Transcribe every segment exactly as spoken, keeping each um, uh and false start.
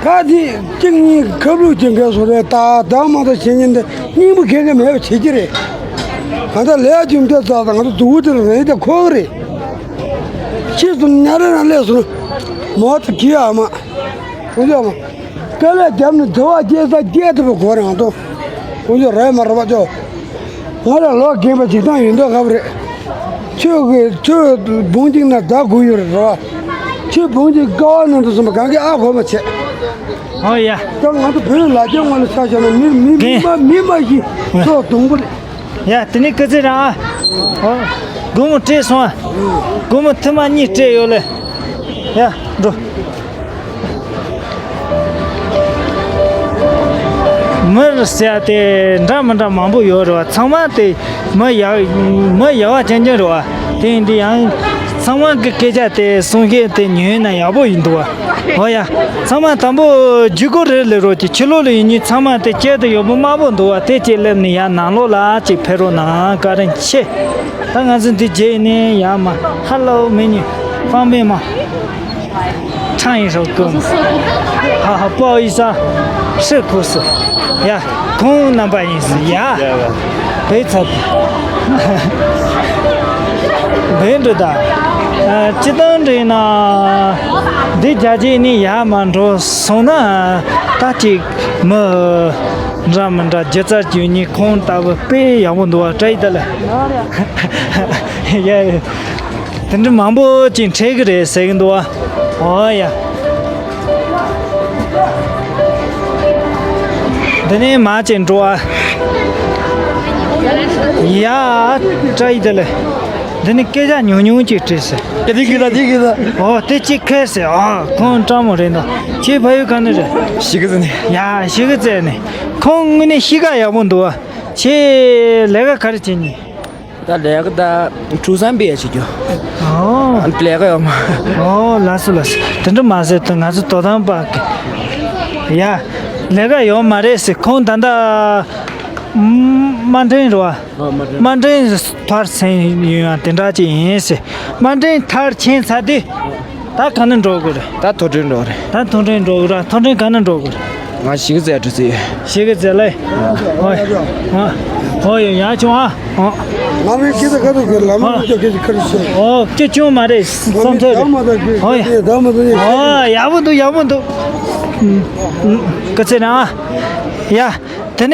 ཁ་དེ་གཅིག་གཉིས་ཁབ་ལུག་ཅན་གས་སོ་རེད། ད་ད་མ་ད་བྱེད་ཉན་དེ་སྙིང་པོ་ཁེ་གེ་མེད་པ་བྱེད་ཀྱི་རེད། ག་ད་ལས་རྒྱུ་འབྲས་ཙག་ད་ང་ཚོ་སྡུག་དེ་རེད་ད་ཁོ་གི་རེད། ཁྱེད་ཚོ་ཉ་རེ་རང་ལས་སོ་མོ་ད་གི་ཨ་མ། ཁོ་ཚོ་ཨ་མ། དཀའ་ལས་བརྒྱབ་ནས་དུ་བ་སྐྱེ་ས་སྐྱེ་ཐུབ་པའི་གོ་རང་དོ། ཁོང་ཚོ་རེད་མ་རེད་པ་ཅོ། ང་ལ་ལོ་རྒན་པ་ཅིག་བཏང་ཡོད་མདོག་ཁ་པོ་རེད། ཁྱོད་ཀྱི་ཁྱོད་བུང་གཅིག་ན་ཟླ་དགུ་ཡོད་རེད་རེད་བ། ཁྱོད་བུང་གཅིག་ཀ་བ་ནང་དུ་སོང་པ་གང་གི་ཨ་གོ་མ་བྱེད། ཨོ་ཡ། ད་ང་ཚོ་བོད་ལ་རྒྱ་ངོ་ལ་ཆ་བཞག་ན་མི་མི་མི་རྒན། མ་མི་མ་ཞིག་ཨོ། ཚོ་གདོང་པོ་རེད། ཡ་དེ་ནི་སྐུ་ཚེ་རིང་ཨ། ཨོ། སྒོར་མོ་སྤྲད་སོང་ཨ། སྒོར་མོ་ཐུར་མ་གཉིས་སྤྲད་ཡོད་ལེ། ཡ་འགྲོ། མི་ཟེར་ཡ་དེ་འདྲ་མི་འདྲ་མང་པོ་ཡོད་རེད་བ། ཚང་མ་དེ་མི་ཡག་མི་ཡག་པ་ཅན་ཅན་རེད་བ། དེ་ཡིན་དུས་ཡང་ཚང་མ་གི་སྐད་ཆ་དེ་གསུང་བཤད་དེ་ཉན་ན་ཡག་པོ་ཡིན་འདུག་བ། ཨོ་ཡ། ཚང་མ་དང་པོ་བརྒྱུད་སྐུར་རེ་ལས་རོགས་ཀྱི་ཕྱི་ལོགས་ལ་ཡིན་ཉིན་ཚང་མ་དེ་སྐྱེལ་དུ་ཡོད་པོ་དམའ་པོ་འདུག་བ། དེ་གཅིག་སླེབས་ནས་ཡར་ནང་ལོགས་ལ་གཅིག་ཕེབས་རོགས་གནང་། བཀའ་དྲིན་ཆེ། ད་ང་ཚོ་འདི་རྗེས་ནས་ཡར་མར་ཧ་ལོ་མེ་ནི་ཧྥང་པེ་མ། 唱一首歌嘛。好好，不好意思啊，是不是？ཡ། ཁོང་རྣམ་པ་ཡིན་ཟེར་ཡ། བོད་ཚ། བོད་འགྲོ་ད། ཨ། སྤྱི་བཏང་འདྲེན་ན། འདི་རྒྱ་རྗེས་ནི་ཡར་མར་འགྲོ་སོང་ན། ད་ཅིག་མི་འདྲ་མི་འདྲ་སྒྱུ་རྩལ་གྱི་ནི་ཁོང་ལྟ་བུ་དཔེ་ཡག་པོ་འདུག་བ། བཀྲ་ཤིས་བདེ་ལེགས། ཡ་ཡ། དེ་འདྲ་མང་པོ་ཅིག་འཕྲད་གི་རེད་ཟེར་གི་འདུག་བ། ཨོ་ཡ། འདི་ནས་མར་ཅིག་འགྲོ་བ། ཡ། བཀྲ་ཤིས་བདེ་ལེགས། འདི་ནས་སྐད་ཆ་ཉུང་ཉུང་ཅིག་དྲིས་ཟེར། དེ་གི་ད་དེ་གི་ད། ཨོ་དེ་གཅིག་ཁེལ་ཟེར། ཨ། ཁོང་སྤྲང་མོ་རེད་འདུག་ཁྱེད་ཕ་ཡུལ་ག་ནས་རེད། གཞིས་ཀ་རྩེ་ནས། ཡ། གཞིས་ཀ་རྩེ་ནས། ཁོང་དངོས་གནས་གཤིས་ཀ་ཡག་པོ་འདུག་བ། ཁྱེད་ལས་ཀ་ག་རེ་བྱེད་ནི། ད་ལས་ཀ་ད་ཕྲུག་བསམ་པའི་ཡ་བྱེད་རྒྱུ། ཨོ། ལས་ཀ་ཡོད་མ། ཨོ་ལགས་སོ་ལགས་སོ། དེ་འདྲ་མ་ཟེར་ད་ང་ཚོ་དོ་དམ་པ་གི། ཡ། ལས་ཀ་ཡོད་མ་རེད་ཟེར། ཁོང་ད་ལྟ་དམའ་འབྲིང་རེད་བ། དམའ་འབྲིང་མཐར་ཕྱིན་ཡོད་ཡ་དེ་འདྲ་ཅིག་ཡིན་ཟེར། དམའ་འབྲིང་མཐར་ཕྱིན་ཚར་དུས། ད་ག་ནས་འགྲོ་དགོས་རེད། ད་མཐོ་འབྲིང་འགྲོ་རེད། ད་མཐོ་འབྲིང་འགྲོ་དགོས་རེད། མཐོ་འབྲིང་ག་ནས་འགྲོ་དགོས་རེད། ང་གཞིས་ཀ་རྩེ་འགྲོ་རྩིས་ཡོད། གཞིས་ཀ་རྩེ་ལ། ཨོ་ཡ། ཨོ་ཡ། ཡག་བྱུང་ཨ། ཨོ། ང་མི་སྐད་ཆ་ཁ་ཐུག་གི་ལ་མ་ཨོ། ཁྱོད་སྐད་ཆ་ཁ་རུ་ཤེས། ཨོ་སྐད་ཆུང་མ་རེད་བསམ་ཚོད་རེད། ཨོ་ཡ། ཨོ་ཡག་པོ་འདུག་ཡག་པོ་འདུག་ཨུམ། ཨུམ། སྐུ་ཚེ་རིང་ཨ། ཡ། དེ་ནས་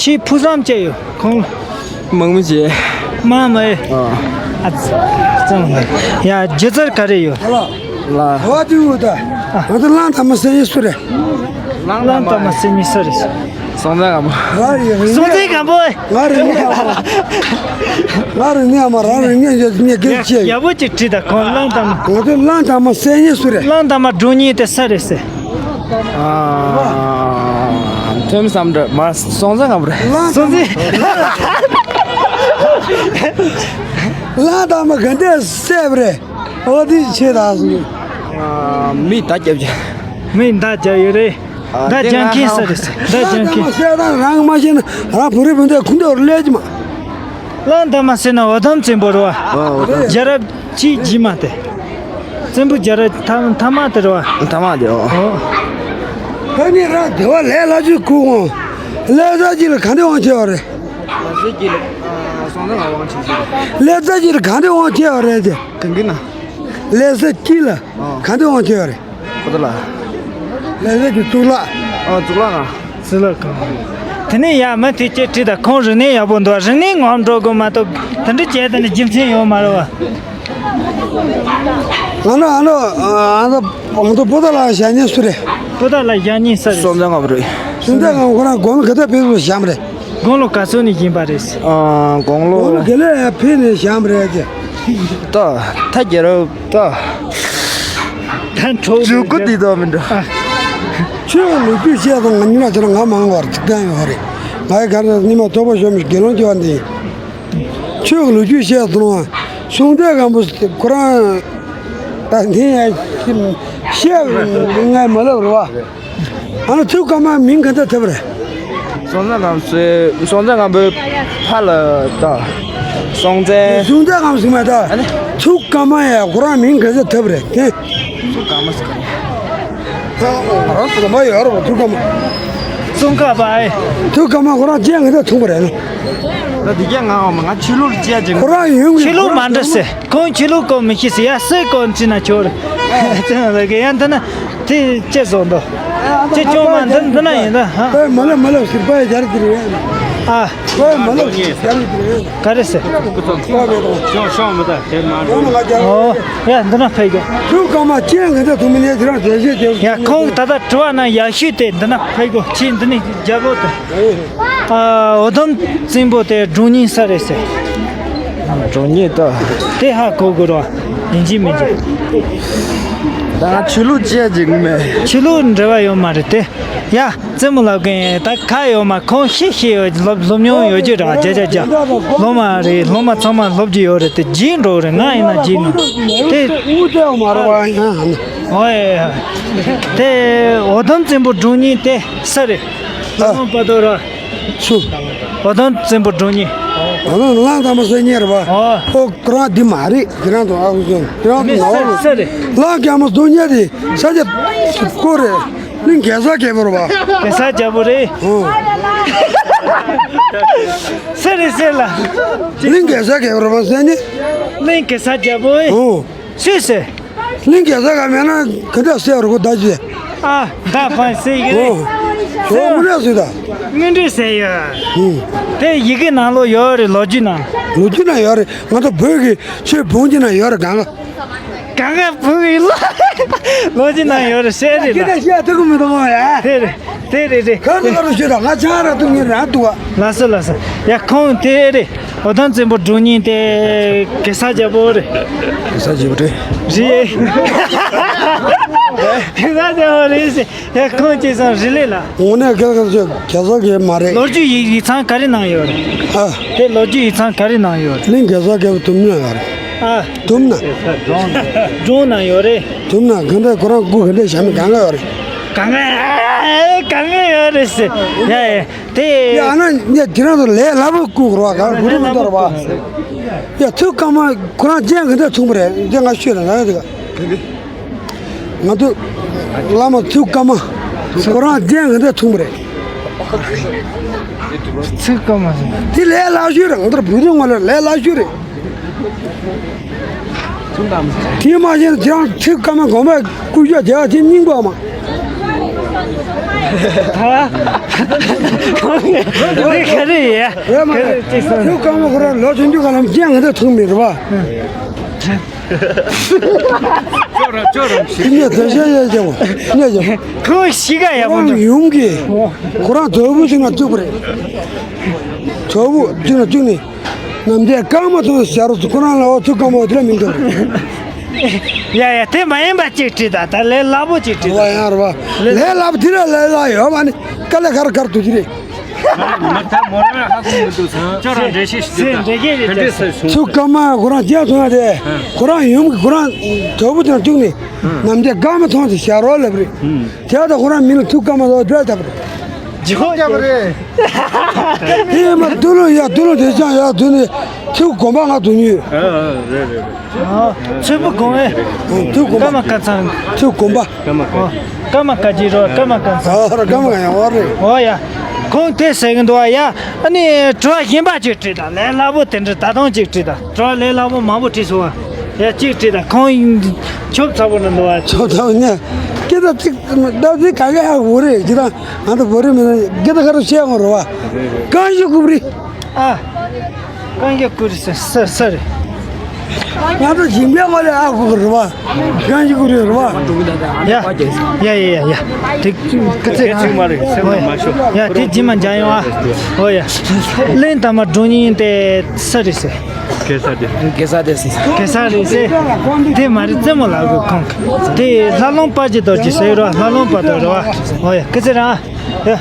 ཁྱེད་ཕུགས་བསམ་ཅི་ཡོད་ཁོང་། མང་མི་བྱེད། མ་མ་ཨེ། ཨ། ཨ་ཙི། ཙམ་ལ། ཡ་སྒྱུ་རྩལ་ག་རེ་ཡོད། ལ། ང་ཚོ་གླང་དར་མ་ཟེར་མཁན་སུ་རེད། གླང་དར་མ་ཟེར་མཁན་སུ་རེད། སྲོང་བཙན་སྒམ་པོ། ང་རེད། སྲོང་བཙན་སྒམ་པོ་ཨེ། ང་རེད་ངས་ཨ་མ། ང་རེད་ངས་ཨ་མ། རང་རེད་ངས་ཡོད་ངས་སྐད་ཆ་བཤད་ཡོད། ཡག་པོ་ཅིག་དྲིས་དང་ཁོང་གླང་དར་མ། ང་ཚོ་གླང་དར་མ་ཟེར་མཁན་སུ་རེད། གླང་དར་མ་སྒྲུང་ཉིད་དེ་སུ་རེད་ཟེར། ཨ། ཐོན་བསམ་འདྲ་མ། སྲོང་བཙན་སྒམ་པོ་རེད། སྲོང་བཙན། གླང་དར་མ་ག་འདྲས་བསད་པ་རེད། ཨོ་དེ་ཆེ་ད་སོང་། ཨ། མི་མདའ་རྒྱབ་ཀྱི། མི་མདའ་རྒྱབ་ཡོད་རེད། ཨ། མདའ་རྒྱབ་མཁན་སུ་རེད་ཟེར། མདའ་རྒྱབ་མཁན། གླང་དར་མ་བསད་ན་རང་མ་ཤེས་ན་རང་བོད་རིགས་བོད་འདི་ཁུངས་འདི་བར་ལས་ཀྱི་མ། གླང་དར་མ་ཟེར་ན་འོ་དམ་བཙན་པོ་རེད་བ། ཨོ་འོ་དམ། རྒྱལ་རབས་གཅིག་རྗེས་མ་དེ། བཙན་པོ་རྒྱལ་རབས་ཐ་མཐའ་མ་དེ་རེད་བ། ཐ་མ་དེ་ཨོ། ཨོ། ད་ནི་ར་དེ་བ་ལས་ལ་ཅིག་ཁུག་འོང་། ལས་ས་གཅིག་ལ་ག་འདྲ་དབང་ཆེ་བ་རེད། ལས་ས་གཅིག་ལ་ཨ་སོང་ཙང་ང་དབང་ཆེ་ཞིག་རེད། ལས་ས་གཅིག་ལ་ག་འདྲ་དབང་ཆེ་བ་རེད་དེ། གང་གི་ན། ལས་ས་གཅིག་ལ་ཨོ་ག་འདྲ་དབང་ཆེ་བ་རེད། ཁོ་ཐག་ལ། ལས་ས་གཅིག་གཙུག་ལག་ཨོ་གཙུག་ལག་ང་། གཙུག་ལག་ཁང་། དེ་ནས་ཡ་མི་དེ་སྐད་དྲིས་དང་ཁོང་རིག་གནས་ཡག་པོ་འདུག་རིག་གནས་ངོམ་འགྲོ་དགོས་མ་གཏོགས་དེ་འདྲ་བྱས་དེ་ནི་རྒྱུ་མཚན་ཡོད་མ་རེད་བ། ང་ནི་ཨ་ནི་ཨ་ནི་ང་ཚོ་པོ་ཏ་ལ་བཞག་མཁན་སུ་རེད། པོ་ཏ་ལ་བཞག་མཁན་སུ་རེད། སྲོང་བཙན་སྒམ་པོ་རེད། སྲོང་བཙན་སྒམ་པོ་ཁོ་རང་དགུང་ལོ་ག་ཚོད་ཕེབས་སོང་བཞག་རེད། དགུང་ལོ་ག་ཚོད་ནས་ཡིན་པ་རེད། ཨ་དགུང་ལོ། དགུང་ལོ་ག་ལེ་ཕེབས་ནས་བཞག་རེད་ཅེ། ད་ད་རྒྱལ་རབས་ད། ད་འཕྲོ་འཇུག་སྒོ་འདི་དག་མི་འདྲ། ཨ། ཆོས་ལོ་རྒྱུས་བཤད་སོང་ང་ཉི་མ་ཆ་ལ་ང་མང་བར་ཚིག་ཐང་ཡོད་རེད། ང་ཡི་གར་ཉི་མ་ཐོག་པ་ཞོ་མི་དགེ་སློང་སྐྱེ་བ་འདི། ཆོས་ལོ་རྒྱུས་བཤད་སོང་ང་སྲོང་བཙན་སྒམ་པོ་ཁོ་རང་ད་འདི་ཡ་བཤད་ང་མ་ལབ་རེད་བ། ཨ་ནི་ཐུའུ་བཀའ་མའི་མིང་ག་འདྲ་ཐོབ་རེད། སྲོང་བཙན་སྒམ་པོའི་སྲོང་བཙན་སྒམ་པོའི་ཕ་ལ་ད་སྲོང་བཙན། སྲོང་བཙན་སྒམ་པོ་ཟེར་མ་ད། ཨ་ནི། ཐུའུ་བཀའ་མ་ཡ་ཁོ་རང་མིང་ག་འདྲ་ཐོབ་རེད་དེ། ཐུའུ་བཀའ་མ་ཟེར་ག་ནི། རང་ཚོ་མ་ཡོད་རོགས་ཐུག་ག་མ། ཙོང་ཁ་པ་ཨེ། ཐུག་ག་མ་ཁོ་རང་ཅན་གི་ད་ཐུག་པ་རེད། ད་འདི་རྒྱ་ང་བ་མ་ང་ཆོས་ལུགས་ཅན་ཅན་ཁོ་རང་ཡོང་གི། ཆོས་ལུགས་མ་འདྲ་སེ་ཁོང་ཆོས་ལུགས་གོ་མི་ཤེས་སེ་ཡ་སེ་གོ་ཅི་ན་ཆོར། ཙང་ལ་གི་ཡ་འདི་ན་དེ་ཅེ་སོང་དོ། ཅེ་ཅོ་མ་འདི་འདི་ན་ཡིན་ད་ཧ། ཨེ་མ་ལ་མ་ལ་སི་པའི་རྒྱ་རི་དེ་རེད། ཨ། ཨེ་མ་ལ་སི་རྒྱ་རི་དེ་རེད། ག་རེ་སེ། ཤོང་ཤོང་མི་ད་དེ་མ་འགྲོ། ཨོ། ཡ་འདི་ན་ཕེབས་གོ། ཐུག་ག་མ་ཅན་གི་ད་ཐུག་མི་ནས་དེ་རང་དེ་ཤེས་དེ། ཡ་ཁོང་ད་ལྟ་དྲི་བ་ན་ཡ་ཤུ་དེ་འདི་ན་ཕེབས་གོ་ཆེ་འདི་ནས་རྒྱལ་པོ་དེ། ཨ་འོ་དམ་བཙན་པོ་དེ་འབྲོང་གཉན་ས་རེད་ཟེར། འབྲོང་གཉན་ད། དེ་ཧ་གོ་དགོས་རོ། ཡིན་གཅིག་མིན་གཅིག་ད་ང་ཆོས་ལུགས་ཅི་ཡ་ཅིག་མེད། ཆོས་ལུགས་འབྲེལ་བ་ཡོད་མ་རེད་དེ། ཡ་བཙན་པོ་ལབ་མཁན་ད་ཁ་ཡོད་མ་ཁོང་ཤེས་ཤེས་ཡོད་སློབ་སློབ་མྱོང་ཡོད་རྒྱུ་ར་རྒྱ་རྒྱ་རྒྱ། སློབ་མ་རེད་སློབ་མ་ཚང་མ་སློབ་རྒྱུ་ཡོད་རེད་དེ་བརྗེད་འགྲོ་རེད་ང་ཡིན་ན་བརྗེད་ནོ། དེ། ཨོ་ཡ། དེ་འོ་དམ་བཙན་པོ་འབྲོང་གཉན་དེ་ས་རེད། ལ་ལོང་པ་དོ་ར། སུ། འོ་དམ་བཙན་པོ་འབྲོང་གཉན། འོ་དམ་གླང་དར་མ་ཟེར་མཁན་རེད་པ། ཨོ། ཨོ་ཁོ་རང་འདི་མ་རེད་འདི་རང་དུ་ཨ་ཁུ་ཚོ་འདི་རང་དུ་མི་ནོར། ས་ས་རེད། གླང་དར་མ་སྡུག་བསྔལ་དེ་ས་ཆ་ཁོ་རེད། གླིང་གེ་སར་རྒྱལ་པོ་རེད་པ། གེ་སར་རྒྱལ་པོ་རེད། ཨོ། ས་རེད་ས་ལ། གླིང་གེ་སར་རྒྱལ་པོ་རེད་པ་ཟེར་ནི། གླིང་གེ་སར་རྒྱལ་པོ་ཨེ། ཨོ། སུས་ཟེར། གླིང་གེ་སར་ག་མེད་ན་ག་འདྲ་ཟེར་རུ་གོ་ད་ཅི། ཨ་ད་ཕན་ཟེར་གི་རེད། ཨོ། ཨོ་མི་འདྲ་ཟེར་ད། མི་འདྲ་ཟེར་ཡ། ཨུ། དེ་ཡི་གེ་ནང་ལོ་ཡོད་རེད་ལོ་རྒྱུས་ནང་། ལོ་རྒྱུས་ནང་ཡོད་རེད་ང་ཚོ་བོད་ཀྱི་ཆོས་བོན་གྱི་ནང་ཡོད་རེད་གང་ག་གང་ག་བོད་ཀྱི་ལོ་ལོ་རྒྱུས་ནང་ཡོད་རེད་ཟེར་རེད་ལ། ཁྱེད་ཀྱི་ཤ་ཐུག་མི་འདུག་མོ་ཡ། དེ་རེད། དེ་རེད་རེད། གང་དུ་ག་རུ་ཤོད་དང་ང་ཆང་ར་ཐུག་ངེར་རང་ཐུག་བ། ལགས་སོ་ལགས་སོ། ཡ་ཁོང་དེ་རེད། འོ་དམ་བཙན་པོ་འབྲོང་གཉན་དེ་གེ་སར་རྒྱལ་པོ་རེད། གེ་སར་རྒྱལ་པོ་རེད། རེད། གེ་སར་རྒྱལ་པོ་རེད་ཟེར། ཡ་ཁོང་ཅི་སང་རི་ལེ་ལ། འོ་ནས་གེ་སར་རྒྱལ་གེ་སར་རྒྱལ་མ་རེད། ལོ་རྒྱུས་ཡིག་ཡིག་ཚང་ག་རེ་ནང་ཡོད་རེད། ཨ། དེ་ལོ་རྒྱུས་ཡིག་ཚང་ག་རེ་ནང་ཡོད་རེད། གླིང་གེ་སར་རྒྱལ་པོ་དུམ་ན་ཡོད་རེད། ཨ། དུམ་ན། སྒྲུང་ནང་ཡོད་རེད། དུམ་ན་ག་འདྲ་ཁོ་རང་སྐུ་ག་འདྲ་བྱ་མི་གང་ག་ཡོད་རེད། གང་ག་གང་ག་ཡོད་རེད་ཟེར། ཡ་ཡ། དེ། ཡ་ཨ་ན་ངས་དེ་རང་ཚོ་ལས་སླ་པོ་བསྐུར་རོགས་ག་གུ་རུ་མི་འདོར་བ། ཡ་ཐུགས་དཀའ་མ་ཁོ་རང་ཅན་ག་འདྲ་ཐུག་པ་རེད་ཅན་ང་ཤོད་ལ་ང་ཡོད་དེ་ག་ང་ཚོ་བླ་མ་ཐུགས་དཀའ་མ་ཁོ་རང་ཅན་ག་འདྲ་ཐུག་པ་རེད། ཐུགས་དཀའ་མ་ཟེར། དེ་ལས་སླ་ཤོས་རེད་ང་ཚོར་བོད་རིགས་ངོ་ལ་ལས་སླ་ཤོས་རེད། དེ་མ་བྱས་ན་ཁྱེད་རང་ཚིག་སྐར་མ་དགོངས་པའི་སྐུ་ཞབས་རྒྱལ་བ་དེ་སྙིང་པོ་མ། དེ་ག་རེ་ཡ། རེད་མ་རེད། ཚིག་སྐར་མ་ཁོ་རང་ལོ་བཅུ་མཇུག་ག་ལམ་རྐྱེན་ང་ཚོ་ཐུག་མེད་རེད་པ། ཁྱོད་རང་ཁྱོད་རང་ཞིག་ངས་དེ་བཤད་ཡས་ཀྱང་ངས་ཀྱང་། ཁོ་ཞིག་ག་ཡ་ཁོ་རང་ཡོང་གི། ཁོ་རང་དོལ་པོ་ཞིག་ན་བཙུགས་པ་རེད། དོལ་པོ་བཙུགས་ན་བཙུགས་ནས། ནམ་ཟླའི་སྐར་མ་མཐོང་ཟེར་རོ་ཁོ་རང་ལ་འོ་ཚུགས་སྐར་མ་འོ་དེ་ལ་མིང་ཐོགས་རེད། ཡ་ཡ་དེ་མ་ཡིན་པ་གཅིག་བྲིས་དང་ད་ལས་སླ་པོ་གཅིག་བྲིས་བ་དང་། ཡང་རེད་བ། ལས་སླ་པོ་དེ་ལས་ལས་སླ་ཡོད་བ་ནི་དཀའ་ལས་ཁག་ཁག་ཏུ་དེ་རེད། ཁྱོད་རང་འགྲེལ་བཤད་ཞིག་ཟེར་འགྲེལ་བཤད་རེད་ད། ཚུགས་སྐར་མ་ཁོ་རང་རྒྱ་མཐོང་ཡ་དེ་ཁོ་རང་ཡུམ་གྱི་ཁོ་རང་དོལ་པོ་དེ་ན་བཙུགས་ནས་ནམ་ཟླའི་སྐར་མ་མཐོང་ཟེར་བྱ་རོགས་ལབ་རེད། དེ་ད་ཁོ་རང་མིང་ལ་ཐུགས་སྐར་མ་ལ་སྒྲ་བཏབ་རེད། ཇི་ཧོ་རྒྱབ་རེད། ཨེ་མ་དུ་ལོ་ཡ་དུ་ལོ་དེ་ཅང་ཡ་དུ་ནི་ཐུགས་དགོངས་པ་ང་དུ་ཉུལ། ཨ་ཨ་རེད་རེད་རེད། ཨ་ཚོད་པོ་དགོངས་ཨེ། ཨ་ཐུགས་དགོངས་པ། ཀརྨ་ཀ་ཚང་། ཐུགས་དགོངས་པ། ཀརྨ་ཀ་ཨ་ཀརྨ་ཀ་ཇི་རོ་ཀརྨ་ཀ་ཚང་། ཨ་ར་ཀརྨ་ཀ་ཡང་བ་རེད། ཨོ་ཡ། ཁོང་དེ་ཟེར་གི་འདུག་ཨ་ཡ། ཨ་ནི་དྲི་བ་གཞན་པ་ཅིག་དྲིས་དང་ལས་སླ་པོ་དེ་འདྲ་ད་དུང་ཅིག་དྲིས་དང་དྲི་བ་ལས་སླ་པོ་མང་པོ་དྲིས་སོང་ཨ། ཡ་ཅིག་དྲིས་དང་ཁོང་ཆོབ་ཚ་པོ་ན་འདུག་ཨ། ཆོབ་ཚ་པོ་ཉ་སྐད་ད་ཅིག་ད་ཅིག་ག་ག་ཧ་གོ་རེད་ཅི་ད། ང་ཚོ་བོད་རིགས་མི་ཚོ་སྐད་ད་ག་རུ་བཤད་ཡོང་རེད་བ། རྐང་བཞི་རྐུབ་རི། ཨ། རྐང་བཞི་རྐུབ་རི་ས་ས་ས་རེད། ང་ཚོ་ཞིང་པའི་ངོ་ལས་ཨ་ཁུ་རེད་བ། རྐང་བཞི་རྐུབ་རི་རེད་བ། ཡ་ཡ་ཡ་ཡ་ཡ། དེ་ཀི་ཚེ་རང་། ཡ་དེ་ཇི་མ་འཇང་ཡོང་ཨ། ཨོ་ཡ། གླིང་དར་མ་འབྲོང་གཉན་དེ་ས་རེད་ཟེར། གེ་སར་དེ། གེ་སར་དེ་ཟེར། གེ་སར་རེད་ཟེར། དེ་མ་རེད་རྩེ་མོ་ལགས་ཀྱི་ཁོང་གི། དེ་ལྷ་ལུང་དཔལ་གྱི་རྡོ་རྗེ་ཟེར་རོ་ལྷ་ལུང་དཔལ་རྡོ་རེད་བ། ཨོ་ཡ་སྐུ་ཚེ་རིང་། ཡ།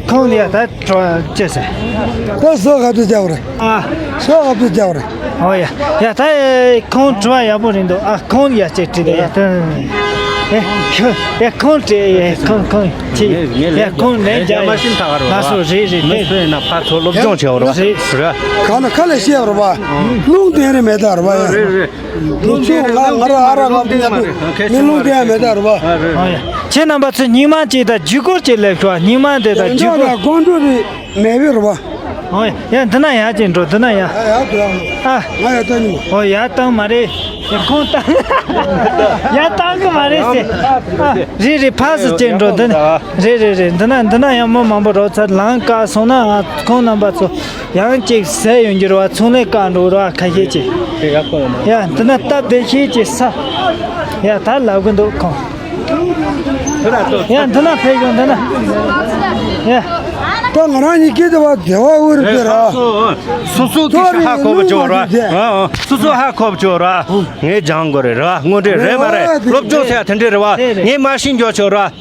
ཁོང་ལ་ཡ་ད་དྲི་བ་བཅད་ཟེར། ད་སོ་ག་དུ་རྒྱག་རེད། ཨ། སོ་ག་དུ་རྒྱག་རེད། ཨོ་ཡ། ཡ་ད་ཁོང་དྲི་བ་ཡག་པོ་རེད་འདུག་ཨ་ཁོང་ལ་ཡ་བཅད་དྲི་དེ་ཡ་ད། ཨེ། ཁོང་ཨེ་ཁོང་དྲེ་ཨེ་ཁོང་ཁོང་ཅི། ངས་ངས་ཨེ་ཁོང་ནས་རྒྱ་མ་ཤིན་ཐག་རོ། ང་སོ་རེད་རེད། མི་ཨེ་སོས་ན་ཕ་ཚོ་སློབ་སྦྱོང་བྱེད་རོ། རེད། རེད། གང་ན་ཁ་ལས་བཤད་རོ་བ། ལུང་བསྟན་རེ་མེད་ད་རོ་བ་ཡ། རེད་རེད། དེ་ཚོ་ང་ང་ར་ཨ་ར་ང་མི་ཉག་མི་ལུང་བསྟན་མེད་ད་རོ་བ། ཨ་ཡ། ཁྱེད་རྣམ་པ་ཚོ་སྙིང་མ་གཅིག་དང་བརྒྱུད་སྐུར་གཅིག་ལས་ཤོག་སྙིང་མ་དེ་དང་བརྒྱུད་སྐུར། དགོན་དུ་རེད། མེད་པའི་རུ་བ། ཨོ་ཡ། འདི་ན་ཡར་ཅིག་འགྲོ། འདི་ན་ཡར། ཡ་ཡ་འགྲོ་ཡ། ཨ། ང་ཡ་ལྟ་ཉི་མ། ཨོ་ཡ་བཏང་མ་རེད། ཡ་ཁོང་བཏང་། ཡ་བཏང་གི་མ་རེད་ཟེར། ཨ། རེད་རེད། ཕར་ཚུར་ཅིག་འགྲོ། འདི་ན་རེད་རེད་རེད། འདི་ན་འདི་ན་ཡང་མི་མང་པོ་རོགས་ཚར་ལངས་ཀ་སོང་ན་ང་ཁོང་རྣམ་པ་ཚོ་ཡང་ཅིག་ཟས་ཡོང་རྒྱུ་རེད་བ། ཚོང་ལས་ཀ་འགྲོ་རེད་བ། ཁ་ཤས་ཅིག་ཡ་འདི་ན་སྟབས་བདེ་ཤས་ཅིག་ས། ཡ་ད་ལབ་གི་འདུག་ཁོང་། ཡ་འདི་ན་ཕེབས་ཡོང་། འདི་ན། ཡ། ད་ང་རང་གཉིས་ཀྱིས་དེ་བ་དེ་བ་འུར་དེ་ར། སོ་སོ་གི་ཧ་གོ་བ་ཅོ་ར། སོ་སོ་ཧ་གོ་བ་ཅོ་ར། ངས་སྦྱང་དགོས་རེད་ར། དངོས་འབྲེལ་རེད་མ་རེད། སློབ་སྦྱོང་ཟེར་དེ་འདྲས་རེད་བ། ངས་མ་ཤེས་མགྱོགས་ཅོ་ར།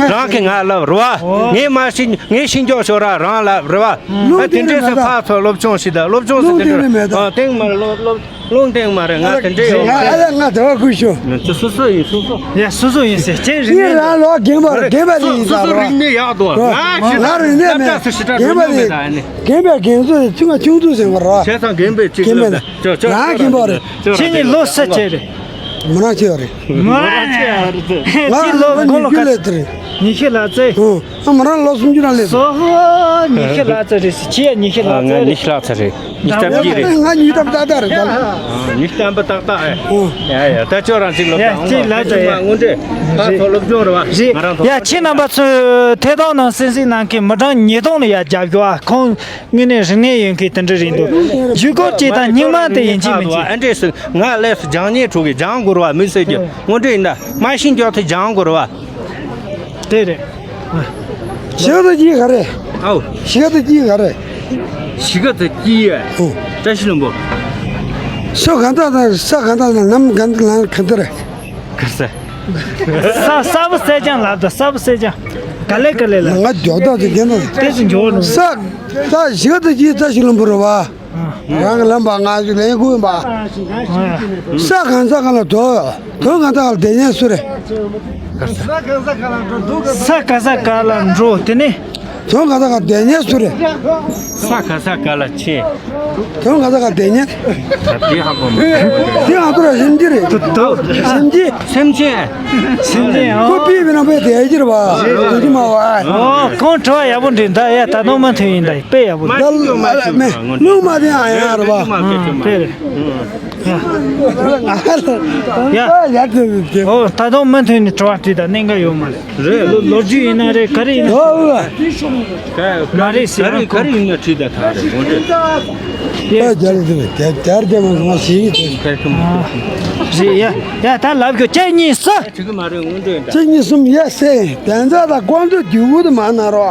རང་གིས་ང་ལབ་རེད་བ། ངས་མ་ཤེས་ངས་ཤེས་མགྱོགས་ཅོ་ར་རང་ལབ་རེད་བ། ཨ་དེ་འདྲས་སུ་ཕར་ཚུར་སློབ་སྦྱོང་ཞིག་དང་སློབ་སྦྱོང་ཟེར་དེ་འདྲས་རེད། ཨ་དེང་མ་སློབ་སློབ། ལུང་བསྟན་མ་རེད། ང་དེ་འདྲས་ཡོང་། ང་ཨ་ལས་ང་དེ་བ་ཁུལ་ཤོ། ང་ཚོ་སོ་སོ་ཡིན། སོ་སོ། ཡ་སོ་སོ་ཡིན་ཟེར། ཁྱེད་རིག་གནས་རང་ལོ་རྒན་པ་རེད། རྒན་པ་རེད། ཡིན་ས་རེད། རིག་གནས་ཡག་ཏུ་ང་ཞིག་ང་རིག་གནས་མེད། རྒན་པ་རེད། རྒན་པའི་རྒན་ཚོ་ཆུང་ང་ཆུང་དུས་ཟེར་བ་རེད། བྱས་ཙང་རྒན་པའི་གཅིག་རྒན་པའི་ལབ་ན་ཅོ་ཅོ་རང་རྒན་པ་རེད། ཁྱེད་གཉིས་ལོ་ས་ཆེ་རེད། མི་རང་ཆེ་བ་རེད། མི་རང་ཆེ་བ་རེད། ཁྱེད་ལོ་གང་ལོ་ག་ཉི་ཤུ་ལ་ཙེ། ཨ་མ་རང་ལོ་སུམ་ཅུ་རང་སླེབས་སོང་། ཉི་ཤུ་ལྷག་ཙམ་རེད་ཟེར། ཁྱེད་ཉི་ཤུ་ལྷག་ཙམ་རེད། ང་ཉི་ཤུ་ལྷག་ཙམ་རེད། ཉི་ཤུ་རྩ་བརྒྱད་རེད། ང་ཉི་ཤུ་རྩ་བརྒྱད་རེད་ད། ཉི་ཤུ་རྩ་བརྒྱད་ཏག་ཏག་ཨེ། ཡ་ཡ་ད་ཁྱོད་རང་ཅིག་ལོ་ཡ་ཅིག་ལ་ཙམ་ཡ། དངོས་འབྲེལ་ཕར་ཚུར་སློབ་སྦྱོང་རེད་བ། ང་རང་ཚོ། ཡ་ཁྱེད་རྣམ་པ་ཚོས་ཐད་གཏོང་ནང་གསན་གཟིགས་གནང་མཁན་མི་གྲངས་ཉིས་སྟོང་ལ་ཡ་རྒྱབ་སྐྱོར་ཨ། ཁོང་དངོས་གནས་རིག་གནས་ཡོད་མཁན་དེ་འདྲ་རེད་འདུག་རྒྱུད་སྐོར་གཅིག་དང་སྙིང་མ་དེ་ཡིན་གཅིག་མིན་གཅིག་ཨ་འདྲས་སུ་ང་ལས་སུ་སྦྱང་ཉེས་འཕྲོ་གི་སྦྱང་དགོས་རེད་བ། མི་སེར་གྱི་དངོས་འབྲེལ་ཡིན་ན་མ་ཤེས་མགྱོགས་དེ་སྦྱང་དགོས་རེད་བ། དེ་རེད། གཞིས་ཀ་རྩེ་གཅིག་ག་རེ། ཨའོ། གཞིས་ཀ་རྩེ་གཅིག་ག་རེ། གཞིས་ཀ་རྩེ་གཅིག་ཡ། ཨོ། བཀྲ་ཤིས་ལྷུན་པོ། ས་ག་འདྲ་དང་ས་ག་འདྲ་དང་ལམ་ག་འདྲ་ལམ་ག་འདྲ་རེད། ག་ས། ས་ས་བོ་སེ་ཅང་ལབ་དང་ས་བོ་སེ་ཅང་། ག་ལེ་ག་ལེ་ལ། ང་མགྱོགས་དག་ཅིག་རྒན་དང་། དེ་ཚོ་མགྱོགས་རུང་། ས་ས་གཞིས་ཀ་རྩེ་གཅིག་བཀྲ་ཤིས་ལྷུན་པོ་རེད་བ། རང་གི་ལམ་པ་ང་ཚོ་ལེན་དགོས་པ། ས་གང་ས་གང་ལ་དོ། དོ་གང་ས་གང་ལ་དེ་ཉན་སུ་རེད། ས་ག་ས་ག་ལ་འགྲོ་དེ་ནི། དོ་གང་ས་གང་དེ་ཉན་སུ་རེད། ས་ག་ས་ག་ལ་ཆེ། དོ་གང་ས་གང་དེ་ཉན། ད་དེ་ཧ་གོ་མ། དེ་ཧ་གོ་ར་ཞིམ་གྱི་རེད། དོ་དོ་ཞིམ་གྱི། སེམས་ཅན། སེམས་ཅན་ཨོ། ཁོ་པི་བི་ན་པའི་དེ་ཡ་གྱི་རེད་བ། དོ་ཅི་མ་བ། ཨོ་ཁོང་དྲི་བ་ཡག་པོ་འདྲི་ད་ཡ། ད་དུང་མུ་མཐུད་ཡིན་ད་དཔེ་ཡག་པོ་འདུག་ལ་ལ་མེ་ལུང་མ་དེ་ཨ་ཡ་ར་བ། དེ་རེད། ཡ། ཡ་དེ་དེ། ཨོ་ད་དུང་མུ་མཐུད་ནས་དྲི་བ་དྲིས་ད་གནད་འགག་ཡོད་མ་རེད། རེད། ལོ་ལོ་རྒྱུས་ཡིན་ན་རེད། ག་རེ་ཡིན་ན། ཨོ་ཨོ། མ་རེད་ཟེར། ག་རེ་ག་རེ་ཡིན་ན་དྲིས་ད་ཐང་རེད་ངོ་འདྲེ། ད་རྒྱལ་དེ་རྒྱལ་རྒྱལ་དེ་མ་ང་ཞིག་དེ། རེད་ཡ། ཡ་ད་ལབ་གོ་གཅིག་གཉིས་གསུམ། དྲི་གི་མ་རེད་ངོ་འདྲེ་ད། གཅིག་གཉིས་གསུམ་ཡ་སེ། དན་ཚ་ད་ཀོང་ཚོ་རྒྱུ་གུ་དུ་མ་ན་རོ།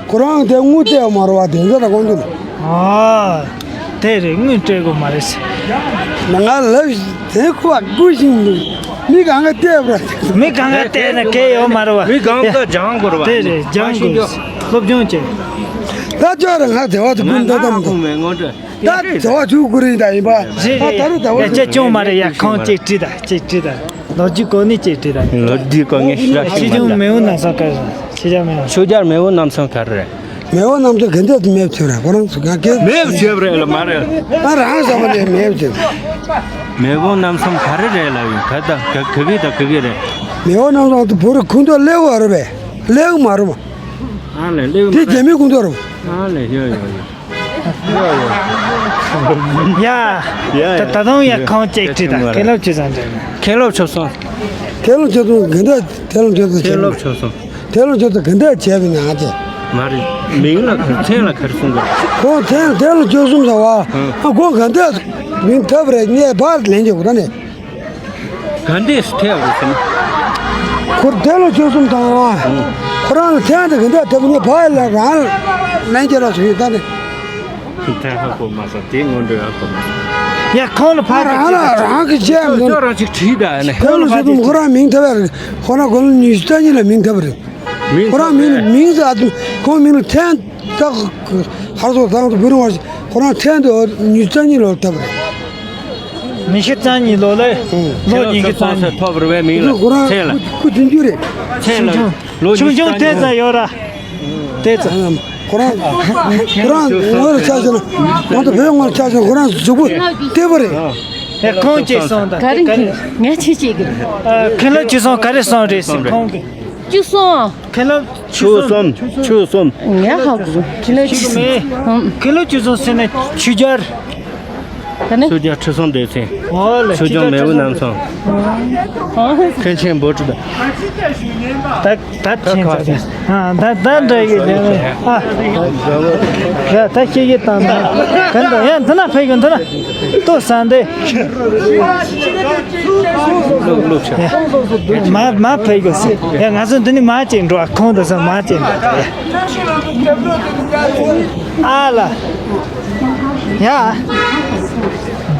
ཁོ་རང་དེ་དངུལ་སྤྲད་མ་རོ་བ། དེ་ཚོ་ལ་དགོངས་འདུག་ཨ། དེ་རེད། དངུལ་སྤྲད་དགོས་མ་རེད་ཟེར། ང་ལབ་དེ་ཁོ་བ་སྐུ་ཞིང་འདུག་མི་གང་ག་བལྟས་པ། མི་གང་ག་བལྟས་ན་གལ་ཡོད་མ་རེད་བ། མི་གང་ག་སྦྱང་དགོས་རེད་བ། དེ་རེད། སྦྱང་དགོས། སློབ་སྦྱོང་བྱེད། ད་ཅོག་རེད། ང་དེ་བ་དུ་ཀུན་ད་དམ་དུ། ད་དེ་བ་ཆུ་ཀུ་རིང་ད་ཡིན་པ། རེད་རེད། ད་ད་རུ་ད་བ་ཡ་ཅེ་ཅུང་མ་རེད་ཡ། ཁོང་ཅིག་དྲིས་ད་ཅིག་དྲིས་ད། ལོ་རྒྱུས་གོ་ནི་ཅིག་དྲིས་ད། ལོ་རྒྱུས་གོ་ངས་ཤེས་ར་ཤེས་ཆོས་རྒྱལ་མེས་དབོན་རྣམ་གསུམ་ག་རེ་རེད། ཤེས་རྒྱལ་མེས་དབོན། ཆོས་རྒྱལ་མེས་དབོན་རྣམ་གསུམ་ག་རེ་རེད། མེས་དབོན་རྣམ་གསུམ་ག་འདྲ་དུ་མེད་ཐུབ་རེད། ཁོ་རང་ཚོ་ག་གེ་མེད་བྱེད་པ་རེད་ལ་མ་རེད། ང་རང་བསམ་པ་ནས་མེད་བྱེད། མེས་དབོན་རྣམ་གསུམ་ག་རེ་རེད་ལབ་ཡིན། ག་ད་ག་ག་གི་ད་ག་གི་རེད། མེས་དབོན་རྣམ་གསུམ་དུ་བོད་རིགས་ཁུངས་གཏོགས་སླེབས་པ་རེད་པས། སླེབས་མ་རེད་པ། ཨ་ལས་སླེབས་མ་རེད། དེ་རྒྱ་མིའི་ཁུངས་གཏོགས་རེད་པ། ཨ་ལས་ཡོད་ཡོད་ཡོད། ཡ། ཡ་ད་ད་དུང་ཡ་ཁོང་ཅིག་དྲིས་ད། མཁན་སློབ་ཆོས་བཟང་འདྲ། མཁན་སློབ་ཆོས་བཟང་། མཁན་སློབ་ཆོས་བཟང་ག་འདྲ། མཁན་སློབ་ཆོས་བཟང་མཁན་སློབ་ཆོས་བཟང་། མཁན་སློབ་ཆོས་བཟང་ག་འདྲ་བྱས་པ་ན་ཨ་ཅེ། མ་རེད། མིང་ལ་མཚན་ལ་ག་རེ་གསུང་གི། ཁོང་མཚན་མཁན་སློབ་ཆོས་བཟང་ཟེར་བ། ཨ་ཁོང་ག་འདྲ་མིང་ཐོབ་རེད། ངས་ཕར་ལན་རྒྱག་གོ་ད་ནས། ག་འདྲས་སུ་ཐེབས་རེད་ཟེར་ན། ཁོ་མཁན་སློབ་ཆོས་བཟང་དང་། ཁོ་རང་ལ་མཚན་དེ་ག་འདྲ་ཐོབ་ནས་ཕར་ལ་རང་ལན་རྒྱག་རོགས་ཞུ་ཡོད་ད་ནས། མཚན་ཧ་གོ་མ་སོང་། དེ་སྔོན་འགྲོ་ཧ་གོ་མ་སོང་། ཡ་ཁོང་ལ་ཕར་རང་ལ་རང་གི་ཆས་མི་འདུག་ཁྱོད་རང་ཅིག་བྲིས་ད་ནས། མཁན་སློབ་ཆོས་བཟང་ཁོ་རང་མིང་ཐོབ་ཡ་རེད། ཁོ་རང་དགུང་ལོ་ཉི་ཤུ་རྩ་གཉིས་ལ་མིང་ཐོབ་རེད། མིང་ཁོ་རང་མིང་ཐོབ་རེད། མིང་ཟེར་ཨ་ཁོང་མིང་ལ་མཚན་ད་ཧར་སོ་དང་དུ་བུ་རུང་བ་ཁོ་རང་མཚན་དུ་ཉི་ཤུ་རྩ་གཉིས་ལོར་ཐོབ་རེད། ཉི་ཤུ་རྩ་གཉིས་ལོ་ལ། ལོ་ཉི་ཤུ་རྩ་གཉིས། ཐོབ་རེ་བའི་མིང་ལ་ཁོ་རང་མཚན་ལ། ཁོ་ཁོ་བདུན་ཅུ་རེད། མཚན་ལ། ཆུང་ཆུང་ཆུང་ཆུང་དེ་ཙམ་ཡོད་ར། དེ་ཙམ། ཁོ་རང་ཁོ་རང་ངོ་ལ་ཆ་བཞག་ན། ང་ཚོ་བོད་ངོ་ལ་ཆ་བཞག་ན་ཁོ་རང་གཟུགས་པོ་བལྟས་པ་རེད། ཨེ། ཁོང་ཅིག་སོང་ད། ག་རེ་ག་རེ། ངས་ཆི་ཅིག་གི། ཨ། ཁྱེད་ལ་ཅི་སོང་ག་རེ་སོང་རེད་ཟེར་ཁོང་གི། ཅི་སོང་། ཁྱེད་ལ་ཆུ་གསུམ། ཆུ་གསུམ། ངས་ཧ་གོ། ཁྱེད་ལ་ཆུ་གསུམ། ཁྱེད་ལ་ཆུ་གསུམ་ཟེར་ན་ཆུ་སྦྱར། ག་ནི། ཆུ་སྦྱར་ཁྲི་སྲོང་ལྡེ་བཙན། ཨོ་ལེ། ཆོས་སྐྱོང་མེས་དབོན་རྣམ་གསུམ། ཨོ། མཁན་ཆེན་བོ་ཊི་ད། ད་ད་ཆེན་ཚ་ཨ། ད་ད་འདྲ་གི་ཨ། ཡ་ད་ཁྱེད་ཀྱིས་བཏང་ན། ག་འདྲ་ཡ་འདི་ན་ཕེབས་གི་འདི་ན། ལྟོས་ས་འདི། མ་མ་ཕེབས་གི་ཟེར། ཡ་ང་ཚོ་འདི་ནས་མར་ཅིག་འགྲོ། ཁོང་འདི་ཚོ་མར་ཅིག་འགྲོ། ཡ། ཨ་ལ། ཡ།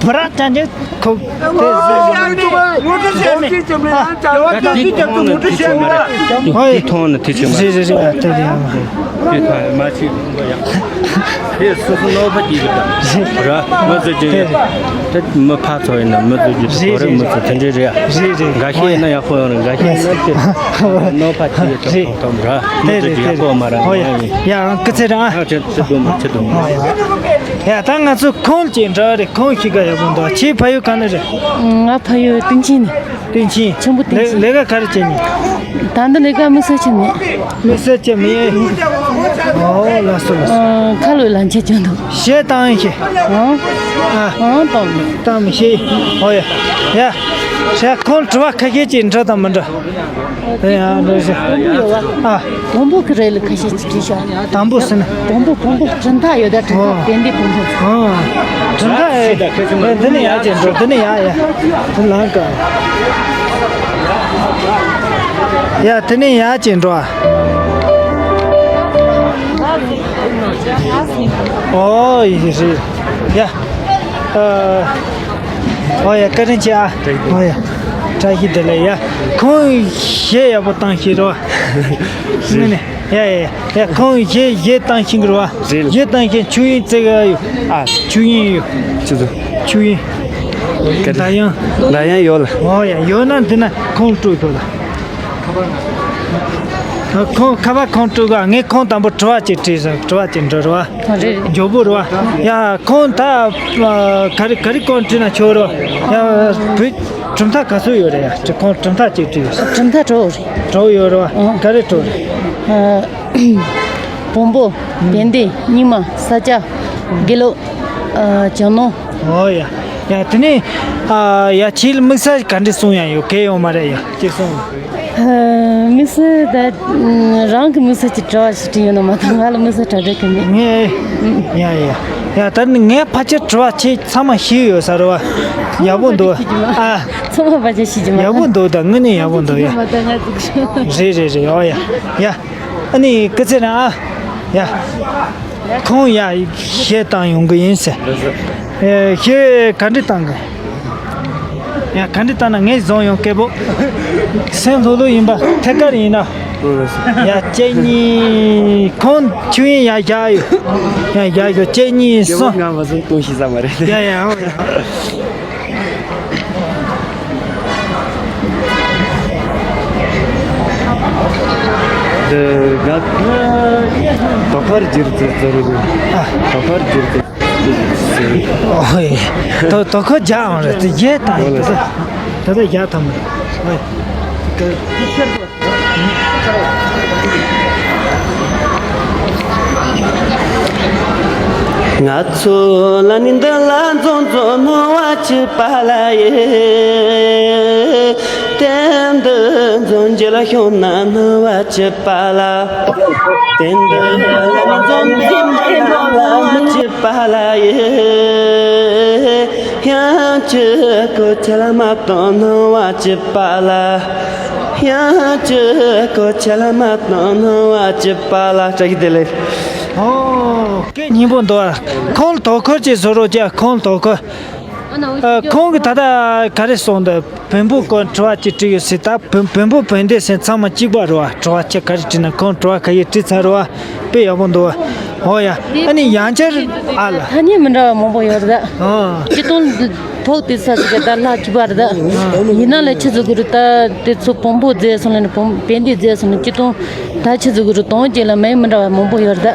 བུ་ར་ཅན་གྱི་ཁོ། ཨོ་ཡ། ཐོང་ནི་དེ་ཆེ་མ་རེད། ཨ། དེ་ཡང་། དེ་ཐོང་ནི་དེ་ཆེ་མ་རེད། རེད་རེད་རེད། ཨ། དེ་ཡང་། དེ་ཐོང་མ་ཆེ་ཡ། དེ་སོ་སོ་ནོར་བ་གྱིས་རེད། ར་མི་ཚོ་ཅི་རེད། དེ་མི་ཕར་ཚོ་ཡིན་ན་མི་ཚོ་རྒྱུ་ཚོ་རེད། མི་ཚོ་དེ་འདྲས་རེད། རེད་རེད། འགའ་ཤས་ཡིན་ན་ཡག་པོ་ཡོང་རེད། འགའ་ཤས་ཡིན་ན་དེ་ནོར་བ་གྱིས་ཡོད་ཐོང་ཐོང་ར། མི་ཚོ་ཡག་པོ་མ་ར། ཨོ་ཡ། ཡ་ཨང་ཀི་ཚེ་རང་། ཨ། ཆེ་ཆེ་དུང་། ཆེ་དུང་། ཡ་ད་ང་ཚོ་ཁོང་ཅིག་འདྲ་རེད། ཁོང་ཤི་ག་ཡག་པོ་འདུག་ཁྱེད་ཕ་ཡུལ་ག་ནས་རེད། ང་ཕ་ཡུལ་སྟེང་ཆེན་ནས། སྟེང་ཆེན། ཆེན་པོ་སྟེང་ཆེན། ལས་ཀ་ག་རེ་བྱེད་ནི། ད་ལྟ་ལས་ཀ་དམིགས་བསལ་བྱེད་མེད། དམིགས་བསལ་བྱེད་མེད། ཨོ་ལགས་སོ་ལགས་སོ། ཨ། ཁ་ལོ་ལ་འཆད་ཅན་འདུག་གཞས་བཏང་ཡིན་ཤེས། ཨང་། ཨ། ཨང་བཏང་མེད། བཏང་མི་ཤེས། ཨོ་ཡ། ཡ། ཤ་ཁོང་དྲི་བ་ཁ་ཤས་ཅིག་འདྲ་དང་མི་འདྲ། དེ་ཡང་འགྲོ་ཞིག་ཨ། བོན་པོ་གི་རེད་ལ་ཁ་ཤས་ཅིག་བྲིས་ཤག་དང་པོ་ཟེར་ན། བོན་པོ་བོན་པོ་གྲུབ་མཐའ་ཡོད་ད། གྲུབ་མཐའ། ཨོ། དན་ཏིག་བོན་པོ། ཨོ། གྲུབ་མཐའ་ཨེ། འདི་ནི་ཡར་ཅིག་འགྲོ། འདི་ནི་ཡར་ཡ། འདི་ལང་ཀ་ཡ། འདི་ནི་ཡར་ཅིག་འགྲོ་ཨ། ཨོ་ཡི་རེད་ཡ། ཨ། ཨོ་ཡ། བཀའ་དྲིན་ཆེ་ཨ། ཨོ་ཡ། བཀྲ་ཤིས་བདེ་ལེགས་ཡ། ཁོང་གཞས་ཡག་པོ་བཏང་ཤེས་རོ། ངས་ནི། ཡ་ཡ་ཡ། ཁོང་གཞས་གཞས་བཏང་ཤེས་གི་རོ། རེད། གཞས་བཏང་ཤེས། ཆོས་དབྱིངས་བརྩེ་གི་ཡོད། ཨ། ཆོས་དབྱིངས་ཡོད། ཆུ་ཚོད། ཆོས་དབྱིངས། ག་རེ། ཟླ་དབྱངས། ཟླ་དབྱངས་ཡོད་ལ། ཨོ་ཡ། ཡོད་ན་འདི་ན་ཁོང་སྤྲོད་དགོས་ལ། ཁོང་ཁ་པར་ཁོང་སྤྲོད་ག་ངས་ཁོང་དང་པོ་དྲི་བ་ཅིག་དྲིས་སོང་། དྲི་བ་ཅིག་འདྲི་རོ། ཨ། རེད་རེད། མགྱོགས་པོ་རོ། ཡ་ཁོང་ད་ག་རེ་ག་རེ་ཁོང་དྲིས་ན་ཆོག་རོ། ཡ་བུ། གྲུབ་མཐའ་ག་ཚོད་ཡོད་རེད་ཡ། ཁོང་གྲུབ་མཐའ་གཅིག་བྲིས་ཡོད། གྲུབ་མཐའ་དྲུག་རེད། དྲུག་ཡོད་རེད་བ། ཨང་། ག་རེ་དྲུག་རེད། ཨ། བོན་པོ། བན་དེ། རྙིང་མ། ས་སྐྱ། དགེ་ལུགས། ཨ། ཇོ་ནང་། ཨོ་ཡ། ཡ་དེ་ནས། ཨ། ཡ་ཁྱེད་དམིགས་བསལ་ག་འདྲ་གསུང་ཡ་ཡོད། གལ་ཡོད་མ་རེད་ཡ། ཅིག་གསུང་། ཨ། དམིགས་བསལ་ད་རང་གི་དམིགས་བསལ་གྱི་དྲི་བ་ཞིག་དྲིས་ཡོད་ན་མ་གཏོགས་ང་ལ་དམིགས་བསལ་དྲི་བ་ག་མེད། ངས། ཡ་ཡ། ཡ་ད་ནི་ངས་ཕལ་ཆེར་དྲི་བ་ཁྱེད་ཚང་མ་ཤེས་ཡོད་ས་རེད་བ། ཡག་པོ་འདུག་ཨ། ཚང་མ་ཕལ་ཆེར་ཤེས་ཀྱི་མ་རེད། ཡག་པོ་འདུག་ད་དངོས་གནས་ཡག་པོ་འདུག་ཡ། མ་ད་ང་ཚིག་ཤོད། རེད་རེད་རེད། ཨོ་ཡ། ཡ། ཨ་ནི་སྐུ་ཚེ་རིང་ཨ། ཡ། ཁོང་ཡ་གཞས་བཏང་ཡོང་གི་ཡིན་ཟེར། ཨེ། གཞས་ག་འདྲ་བཏང་གི། ཡ་ག་འདྲ་བཏང་ན་ངས་བཟུང་ཡོང་སྐད་པོ། སེམས་ལྷོད་ལྷོད་ཡིན་པ་ཐད་ཀར་ཡིན་ན། ཡ་གཅིག་གཉིས། ཁོང་ཆོས་དབྱིངས་ཡ་རྒྱག་ཡོད། ཡ་རྒྱག་ཡོད། གཅིག་གཉིས་གསུམ། ང་མ་བཟུང་གཏོང་ཤེས་ས་མ་རེད། ཡ་ཡ་ཨོ་ཡ། འདི་ག་དོ་ཁར་འགྱུར་ཏེ་ཟེར་རེད། ཨ། དོ་ཁར་འགྱུར་ཏེ་ཟེར། ཨོ་ཡ། དོ་དོ་ཁར་རྒྱག་ཨང་རེད་དེ་རྒྱག་ད་ཡིན་ད། ད་ད་རྒྱག་ཐམ་རེད། ཨོ་ཡ། ང་ཚོ་ལ་ནི་འདི་ལ་འཛོམས་འཛོམས་སྣང་བ་བྱེད་པ་ལ་ཡེ། དེ་འདི་འཛོམས་རྗེས་ལ་ཤོང་ན་སྣང་བ་བྱེད་པ་ལ། དེ་འདི་ལ་ནི་འཛོམས་འཛོམས་རྗེས་ལ་སྣང་བ་བྱེད་པ་ལ་ཡེ། ཡང་ཅི་གོ་ཆ་ལ་མ་གཏོང་སྣང་བ་བྱེད་པ་ལ། ཡང་ཅི་གོ་ཆ་ལ་མ་གཏོང་སྣང་བ་བྱེད་པ་ལ། བཀྲ་ཤིས་བདེ་ལེགས། ཨོ། སྐད་སྙན་པོ་འདུག་ཁོང་དོ་ཁུར་ཅིག་བཟོ་རོགས་བྱ། ཁོང་དོ་ཁུར། ཨ། ཁོང་གིས་ད་ལྟ་ག་རེ་གསུངས་འདུག་བོན་པོ་སྐོར་དྲི་བ་ཅིག་དྲིས་ཡོད་ཟེར། ད་བོན་བོན་པོ་བན་དེ་སེམས་ཚང་མ་གཅིག་པ་རེད་བ། དྲི་བ་ཁྱེད་ག་རེ་དྲིས་ན་ཁོང་དྲི་བ་ག་ཡེ་དྲིས་ཚར་རེད་བ། དཔེ་ཡག་པོ་འདུག་བ། ཨོ་ཡ། ཨ་ནི་ཡང་བསྐྱར་ཨ་ལ། ཐ་སྙད་མི་འདྲ་བ་མང་པོ་ཡོད་རེད་ད། ཨོ། སྤྱིར་བཏང་ལ་ ཐོག་དེ་ས་ཞིག་གི་ད་ལྷ་ཁྲི་པར་ད། ཡིན་ན་ལ་ཆི་ཟིག་གི་རུ་ད་དེ་ཚོ་བོན་པོ་རྫས་སོང་ལ་ནི་བོན་བན་དེ་རྫས་སོང་ལ་ཅི་དང་། ད་ཆི་ཟིག་གི་རུ་དོང་ཅེ་ལ་མེ་མི་འདྲ་བ་མང་པོ་ཡོད་ད།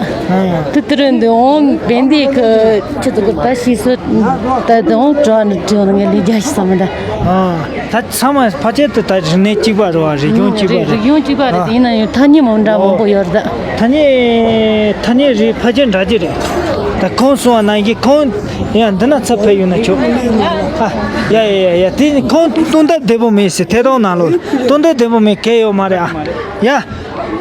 དེ་དེ་རུ་འདི་འོང་བན་དེ་གི་ཆི་ཟིག་གི་ད་ཤི་སུ་ད་དེ་འོང་བྲོ་ནི་བྲོ་ནི་ངས་ལས་རྒྱ་ཤི་ས་མི་ད། ད་ཚང་མ་ཕལ་ཆེར་དུ་ད་རིག་གནས་གཅིག་པ་རེད་བ། རིག་གཞུང་གཅིག་པ་རེད། རིག་གཞུང་གཅིག་པ་རེད། ཡིན་ན་ཡང་ཐ་སྙད་མང་འདྲ་མང་པོ་ཡོད་ད། ཐ་སྙད་ཐ་སྙད་རིགས་ཕལ་ཆེར་འདྲ་གཅིག་རེད། ད་ཁོང་གསུང་བ་ནང་བཞིན་ཁོང་ཡང་འདི་ན་ཚབ་ཕེབས་ཡོང་ན་ཆོག་ཨ། ཡ་ཡ་ཡ་ཡ། དེ་ནི་ཁོང་སྟོན་ཐབས་བདེ་པོ་མེད་ཟེར། ཐད་གཏོང་ནང་ལོགས་སྟོན་ཐབས་བདེ་པོ་མེད་གལ་ཡོད་མ་རེད་ཨ། ཡ།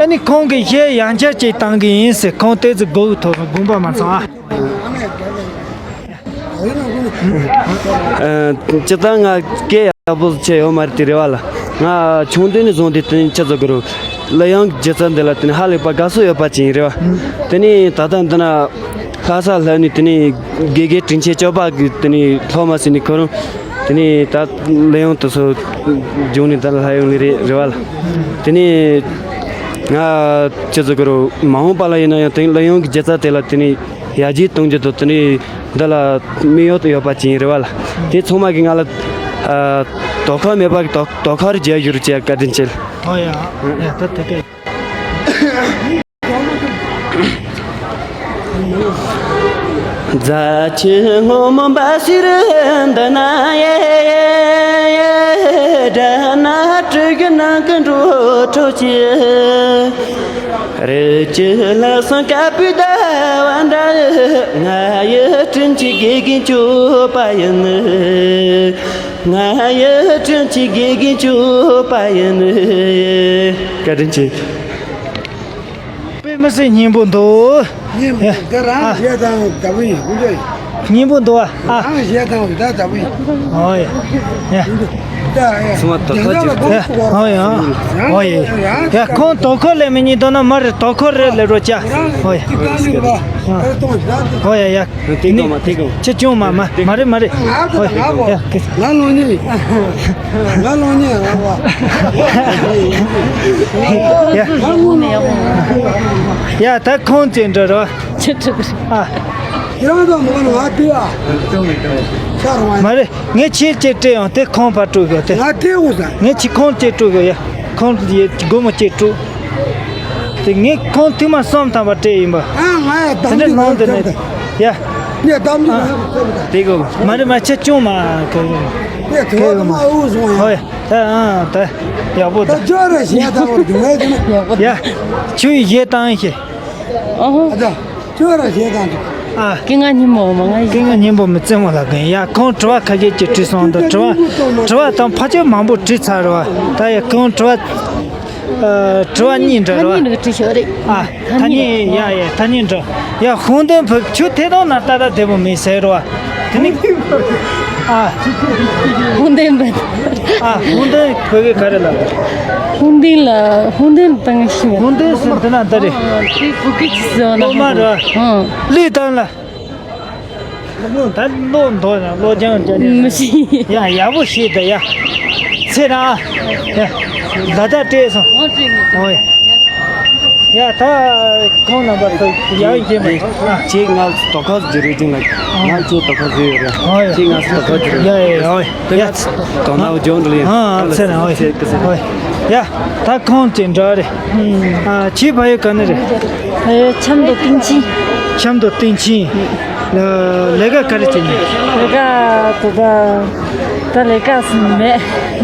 ཨ་ནི་ཁོང་གིས་གཞས་ཡང་བསྐྱར་ཅིག་བཏང་གི་ཡིན་ཟེར། ཁོང་ཏོག་ཙམ་སྒུག་ཐུབ་དགོངས་པ་མ་ཚོམ་ཨ། ཨ། སྤྱིར་བཏང་ང་སྐད་ཡག་པོ་བྱས་ཡོད་མ་རེད་དེ་རེད་བ་ལ། ང་ཆུང་དུས་ནས་བཟུང་སྟེ་དེ་ནས་ཆི་ཟེར་དགོས་རུང་། གླུ་དབྱངས་སྒྱུ་རྩལ་འདི་ལ་དེ་ནས་ཧ་ལས་པ་དགའ་བསུ་ཡོད་པ་ཅིག་ཡིན་རེད་བ། དེ་ནས་ད་ལྟ་འདི་ན་ལྷ་ས་ལྷ་ནས་དེ་ནས་དགེ་རྒན་དྲིན་ཆེན་སྐྱོབ་པ་གི་དེ་ནས་སློབ་མ་ཟིན་ནས་ཁོ་རང་དེ་ནས་ད་གླུ་དབྱངས་དེ་ཚོ་སྦྱོང་ནས་ད་ལྷ་ཡོང་ནི་རེད་རེད་བ་ལ། དེ་ནས་ང་ཆི་ཟེར་དགོས་རུང་མ་འོངས་པ་ལ་ཡིན་ན་ཡང་དེ་གླུ་དབྱངས་ཀྱི་སྒྱུ་རྩལ་དེ་ལ་དེ་ནས་ཡར་རྒྱས་གཏོང་རྒྱུ་དང་དེ་ནས་འདི་ལ་དམིགས་ཡུལ་ཡོད་པ་ཅིག་ཡིན་རེད་བ་ལ། དེ་ཚང་མ་གིས་ང་ལ་ཨ། དོ་ཁུར་མེད་པ་གི་དོ་དོ་ཁུར་རྒྱག་རྒྱུར་བྱས་བཀའ་དྲིན་ཆེ། ཨོ་ཡ། ཡ་ད་དེ་ག་རྫ་ཆུ་སྔོན་མོ་འབབ་སའི་རི་འདི་ན་ཡེ། སྦྲ་ནག་གྲུ་བཞི་ནང་གི་འགྲོ་གྲོགས་ཀྱི། རི་སྐྱེས་ལ་སོང་དཀར་པོའི་ཟླ་བ་འདྲ། ང་ཡི་དྲིན་གྱི་དགེ་རྒན་སྐྱོབ་པ་ཡིན། ང་ཡི་དྲིན་གྱི་དགེ་རྒན་སྐྱོབ་པ་ཡིན། བཀའ་དྲིན་ཆེ། དཔེ་མི་སྲིད་སྙན་པོ་འདུག་སྙན་པོ་འདི་རང་གཞས་དང་ལྟ་བུ་ཡིན། དཀོན་མཆོག་ཡིན། སྙན་པོ་འདུག་ཨ། རང་གཞས་དང་ལྟ་ལྟ་བུ་ཡིན། ཨོ་ཡ། ཡ། ད་ཡ། སུ་མ་ད་ཁ་ཅིག་ཡ། ཨོ་ཡ། ཨོ་ཡ། ཡ་ཁོང་དོ་ཁུར་ལས་མི་ཉིད་དོ་ན་མ་རེད། དོ་ཁུར་རེད་ལས་རོ་ཅ། ཨོ་ཡ། ཨོ་ཡ་ཡ། དེ་གོ་མ་དེ་གོ། ཅི་ཅུང་མ་མ་མ་རེད་མ་རེད། ཨོ་ཡ། ང་ལོ་ཉི། ང་ལོ་ཉི་ར་བ། ཡ། ང་ལོ་ཉི་ཡ། ཡ་ད་ཁོང་ཅི་འདྲ་རོ། ཅི་ཅི། ཨ། ཁྱེད་རང་ཚོ་མོ་ལ་བ་དེ་ཨ། ཤར་བ། མ་རེད། ངས་ཁྱེད་ཅེས་སྤྲད་ཡོང་དེ་ཁོང་ཕར་སྤྲོད་དགོས་དེ། ང་དེ་འོ་ས། ངས་ཁྱེད་ཁོང་ཅེས་སྤྲོད་དགོས་ཡ། ཁོང་ཡེ་སྒོ་མོ་ཅེས་སྤྲོད། དེ་ངས་ཁོང་ཐེངས་མ་གསུམ་ཐམ་པ་སྤྲད་ཡིན་པ། ཨ་ང་ཡ་དེ་འདྲ་ནང་དུ་ནས་ཡ། ངས་གཏམ་རྒྱུད་ང་ཚོ་ཚོ་དེ་གོ། མ་རེད་མ་ཁྱེད་ཅུང་མ་གོ། ངས་དེ་བ་དུ་མ་འུ་སོང་ཡ། ཧོ་ཡ། ད་ཨ་ད་ཡག་པོ་ད་ད། ཅོ་ར་ཞེ་ད་བར་དུ་ངས་དེ་ནས་ཡག་པོ་ཡ། ཆུ་ཡི་ཞེ་བཏང་ཞེ། ཨ་ཧོ། ཨ་ད། ཁྱོད་རང་བཞེས་དང་འདུག་ཨ། སྐད་ངག་སྙན་མོ་མ་ང་ཡིན། སྐད་ངག་སྙན་པོ་མི་བཙན་མོ་ལ་གན་ཡ། ཁོང་དྲི་བ་ཁ་ཤས་ཅིག་དྲིས་སོང་། འདི་དྲི་བ་དྲི་བ་དང་ཕལ་ཆེར་མང་པོ་དྲིས་ཚར་རེད་བ། ད་ཡ་ཁོང་དྲི་བ་ཨ། དྲི་བ་གཉིས་འདྲ་རེད་བ། ཐ་སྙད་འདྲ་དྲིས་ཤོག་རེད། ཨ། ཐ་སྙད་ཡ་ཡ་ཐ་སྙད་འདྲ། ཡ་ཧུང་ཏེན་བུ་ཆུ་ཐེ་ཏོང་ན་ཏ་ཏ་དེ་བོ་མི་ཟེར་རེད་བ། དེ་ནི། ཨ། ཧུང་ཏེན་བུ། ཨ། ཧུང་ཏེན་བོད་སྐད་ག་རེ་ལབ། ཧུང་ཏེན་ལ་ཧུང་ཏེན་བཏང་ཤི། ཧུང་ཏེན་ཟེར་དེ་ན་ད་རེད། ཨ། དེ་བོད་སྐད་ཅིག་ཟེར་བ་ན། གློག་དམར་རེད་བ། ཨ། གླུད་བཏང་ལ། ད་གློག་མདོག་ན་གློག་ལྗང་ལྗང་ལྗང་། མི་ཤེས། ཡ་ཡག་པོ་ཤེས་ད་ཡ། ཚེ་རང་། ཡ། ད་ལྟ་སྤྲད་སོང་། ཨོ་སྤྲད་ངེས། ཨོ་ཡ། ཡ་ད་ཁོང་རྣམ་པ་ཚོ་ཡག་ཡིན་མ། ཅིག་ང་དོ་ཁ་ཟེར་རེད་ཅིག་ལ། ང་ཚོ་དོ་ཁ་ཟེར་ཡོད་རེད། ཨོ་ཡ། ཅིག་ང་ཚོ་དོ་ཁ་ཟེར་རེད། ཡ་ཡ་ཨོ་ཡ། དེ་ཡ། ང་དོ་ན་ཇོན་རེད། ཨ་ཨ་ཚེ་རང་ཨོ་ཡ། ཨོ་ཡ། ཡ་ད་ཁོང་ཅིག་འདྲ་རེད། ཨ་ཁྱི་ཕ་ཡུལ་ག་ནས་རེད། ཕ་ཡུལ་ཆབ་མདོ་སྟེང་ཆེན། ཆབ་མདོ་སྟེང་ཆེན། ལ་ལས་ཀ་ག་རེ་བྱེད་ནི། ལས་ཀ་དེ་ད་ད་ལས་ཀ་སུ་མེད།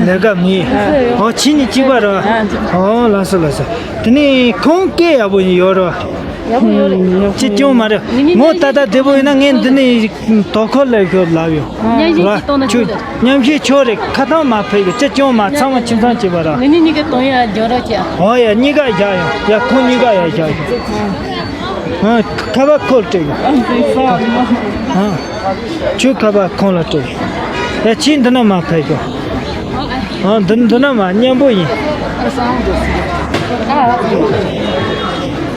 ལས་ཀ་མེད། ཨ། ཨོ་ཁྱི་གཉིས་གཅིག་པ་རེད། ཨ། ཨོ་ལགས་སོ་ལགས་སོ། དེ་ནས་ཁོང་སྐད་ཡག་པོ་ཡོད་རེད། ཡག་པོ་ཡོད་རེད། ཅི་ཅུང་མ་རེད། ངོ་ད་ལྟ་བདེ་པོ་ཡིན་ན་ངས་འདི་ནས་དོ་ཁུར་ལས་ཤོར་ལབ་ཡོང་། མཉམ་ཞུགས་ཅིག་གཏོང་ན་ཆོག་རེད། མཉམ་ཞུགས་ཆོག་རེད། ཁ་ཐང་མ་ཕེབས་གི་ཅི་ཅུང་མ་ཚང་མ་ཁྱིམ་ཚང་གཅིག་པ་རེད། ངེད་གཉིས་གཉིས་ཀའི་གཏོང་ཡ་འཇོག་རོགས་བྱས། ཨོ་ཡ་གཉིས་ཀ་བཞག་ཡོང་། ཡ་ཁོང་གཉིས་ཀ་ཡ་བཞག་ཡོང་། ཨ། ཁ་པར་ཁོ་ལ་སྤྲད་ཡོང་། ཨ། ཁྱོད་ཁ་པར་ཁོང་ལ་སྤྲད་ཡོང་། ཡ་ཁྱེད་འདི་ན་མ་ཕེབས་ཤོག་ཨ། འདི་འདི་ན་མ་མཉམ་པོ་ཡིན།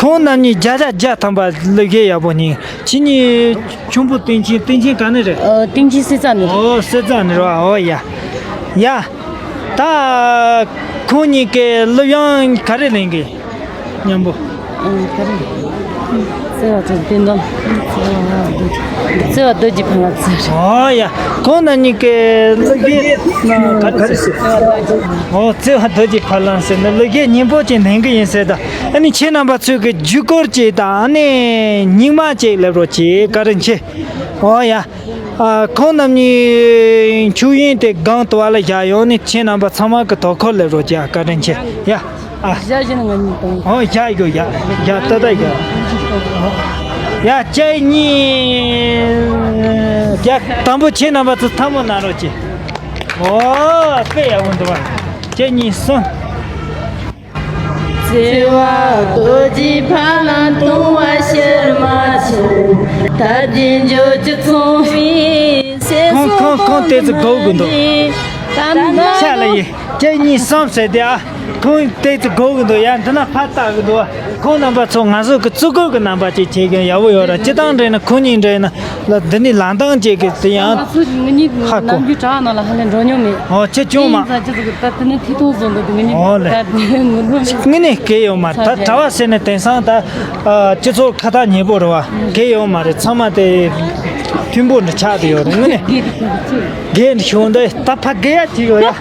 ཁོང་རྣམ་གཉིས་བརྒྱ་ཆ་བརྒྱ་ཐམ་པ་གླུ་གཞས་ཡག་པོ་སྙིང་། ཁྱེད་གཉིས་ཁྱུང་པོ་སྟེང་ཆེན། སྟེང་ཆེན་ག་ནས་རེད། ཨ། སྟེང་ཆེན་སེ་ཙ་ནས། ཨོ་སེ་ཙ་ནས་རེད་བ། ཨོ་ཡ། ཡ། ད་ཁོང་གཉིས་ཀའི་གླུ་དབྱངས་ག་རེ་ལེན་གི། མཉམ་པོ། ཨང་། ག་རེ། བརྩེ་བ་དང་བསྟུན་དང་། བརྩེ་བ་རྡོ་རྗེ་ཕ་ལ་བརྩེ། ཨོ་ཡ། ཁོང་རྣམ་གཉིས་ཀྱི་ལོ་རྒྱུས་ན་ག་རེ་ཟེར། ཨོ་བརྩེ་བ་རྡོ་རྗེ་ཕ་ལ་ཟེར་ནས་ལོ་རྒྱུས་སྙན་པོ་ཅིག་ལེན་གི་ཡིན་ཟེར་ད། ཨ་ནི་ཁྱེད་རྣམ་པ་ཚོས་ཀྱི་བརྒྱུད་སྐུར་ཅིག་དང་ཨ་ནི་རྙིང་མ་ཅིག་སླེབས་རོགས་གྱིས། བཀའ་དྲིན་ཆེ། ཨོ་ཡ། ཨ། ཁོང་རྣམ་གཉིས་མཆོད་ཡོན་དེ་སྒང་དུ་བ་ལ་བཞག་ཡོང་ནས་ཁྱེད་རྣམ་པ་ཚང་མ་གི་དོ་ཁུར་ལེན་རོགས་གྱིས། བཀའ་དྲིན་ཆེ། ཡ། ཨ། བཞག་བཞིན་ང་གཉིས་དང་། ཨོ་བཞག་ཡོད། ཡ་ཡ་ཏག་ཏག་ཡ། ཡ་ཁྱེད་གཉིས། ཡ་དང་པོ་ཁྱེད་རྣམ་པ་ཚོ་ཐལ་མོ་སྣ་རོགས་གྱིས། ཨོ་དཔེ་ཡག་པོ་འདུག་བ། ཁྱེད་གཉིས་སོང་། བརྩེ་བ་རྡོ་རྗེ་ཕ་ལ་གཏོང་བ་ཕྱིར་མ་ཆོད། ཐར་རྒྱུ་འགྱོ་རྒྱུ་ཚོང་བའི་སེམས། ཁོང་ཁོང་ཁོང་དེ་ཚོ་དགོས་གི་འདུག་ཤ་ལ་ཡི་ཁྱེད་གཉིས་སོང་ཟེར་དེ། ཨ། ཁོང་དེ་ཚོ་དགོས་གི་འདུག་ཡ་འདི་ན་ཕར་ལྟ་གི་འདུག་ཁོང་རྣམ་པ་ཚོ་ང་ཚོ་གི་བརྩི་བཀུར་གི་རྣམ་པ་ཅིག་བྱེད་མཁན་ཡག་པོ་ཡོད་ར། སྤྱི་བཏང་འདྲ་ན་ཁོང་གཉིས་འདྲ་ན་ལ་འདི་ནས་ལངས་སྟངས་ཅིག་གི་དེ་ཡང་། ང་ཚོ་ང་གཉིས་ཧ་གོ་ནམ་རྒྱུན་བྲག་ནང་ལ་ཧ་ལས་འགྲོ་མྱོང་མེད། ཨོ་ཁྱེད་ཅུང་མ། ད་དེ་ནི་ཐིག་ཐོག་བཟོ་འདུག་ང་གཉིས། ཨོ་ལེ། ད་དེ་ནི་ངོ་མ། དངོས་གནས་གལ་ཡོད་མ་རེད། ད་གྲྭ་བ་ཟེར་ནས་དེང་སང་ད་སྤྱི་ཚོགས་ཁ་ཐག་ཉེ་པོ་རེད་བ། གལ་ཡོད་མ་རེད། ཚང་མ་དེ་མཐུན་པོ་འདྲ་ཆགས་བསྡད་ཡོད་རེད། དངོས་གནས་གལ་བྱུང་འདི་ད་ཕ་གི་ཡ་ཅིག་ཡོད་ཡ།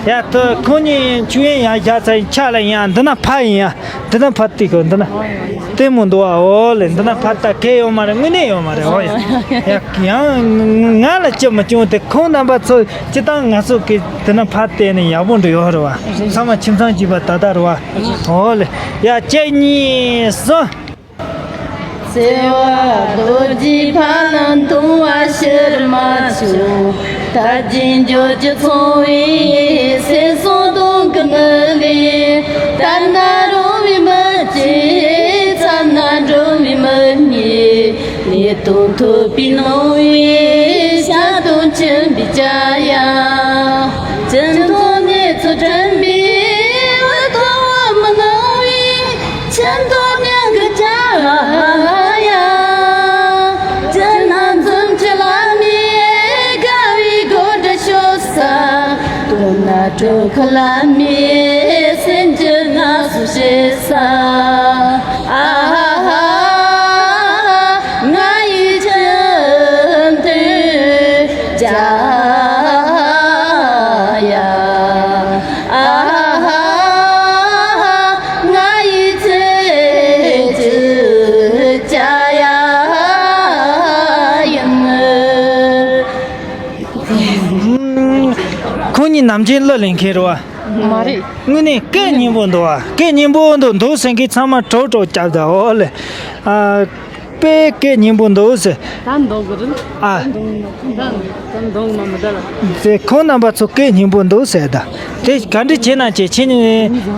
ཡ་ད་ཁོང་གཉིས་མཆོད་ཡོན་ཡང་བཞག་ཚར་ཡིན། ཕྱག་ལ་ཡིན་ཡ། འདི་ན་ཕ་ཡིན་ཡ། འདི་ན་ཕ་ཏི་ཁོ་འདི་ན་ལྟད་མོ་འདུག་ཨ། ཨོ་ལེ། འདི་ན་ཕ་ད་གལ་ཡོད་མ་རེད། དངོས་གནས་ཡོད་མ་རེད། ཨོ་ཡ་ཡ། ཡང་ང་ལ་ཅི་མ་བྱུང་དེ་ཁོང་རྣམ་པ་ཚོ་སྤྱི་བཏང་ང་ཚོ་གི་འདི་ན་ཕ་བལྟས་ནས་ཡག་པོ་འདྲ་ཡོད་རེད་བ། ཚང་མ་ཁྱིམ་ཚང་གཅིག་པ་ད་ད་རེད་བ། ཨོ་ལེ། ཡ་གཅིག་གཉིས་གསུམ། བརྩེ་བ་རྡོ་རྗེ་ཕ་ལ་གཏོང་བ་ཕྱིར་མ་ཆོད། ཐར་རྒྱུ་འགྱོ་རྒྱུ་ཚོང་བའི་སེམས་སོང་དོང་གི་མི་ལས། ད་ན་རུང་བའི་མི་གཅིག་ཙམ་ན་འགྲོ་བའི་མི་གཉིས། ལས་དོན་ཐུབ་པའི་ནོར་བུའི་ཞག་དོན་ཆེན་པོའི་བྱ་ཡ། སྤྱི་ཚོགས་གནས་ཚུལ་དྲན་པའི་བུ་ཐོ་བ་མི་ནོར་བའི། ཆེན་ཐོག་མྱང་གི་བྱ་ཡ། སྤྱི་ན་འཛུམ་གྱི་ལ་མི་དགའ་བའི་སྒོ་འདྲ་ཤོག་ས། དོན་ན་གྲོགས་ཁ་ལ་མི་སེམས་ཀྱི་ན་སུ་ཤེས་ས། ཨ་ཧ་ཧ། ང་ཡི་ཁྱིམ་དུ་བྱ་ཡ། ཨ་ཧ་ཧ། ང་ཡི་ཚེ་གཅིག་བྱ་ཡ་ཡིན། ཁོང་གཉིས་ནམ་རྒྱུན་གླུ་ལེན་མཁན་རེད་བ། མ་རེད། དངོས་གནས་སྐད་སྙན་པོ་འདུག་བ། སྐད་སྙན་པོ་འདུག་འདུག་ཟེར་མཁན་ཚང་མ་གྲོགས་གྲོགས་རྒྱབ་ད། ཨོ་ལེ། ཨ། དཔེ་སྐད་སྙན་པོ་འདུག་ཟེར། ད་འདོང་གི་རེད། ཨ། ད་འདོང་མ་མི་འདྲ་ལ། དེ་ཁོང་རྣམ་པ་ཚོ་སྐད་སྙན་པོ་འདུག་ཟེར་ད། དེ་ག་འདྲ་བྱེད་ན་བྱེད། ཁྱེད་ནི་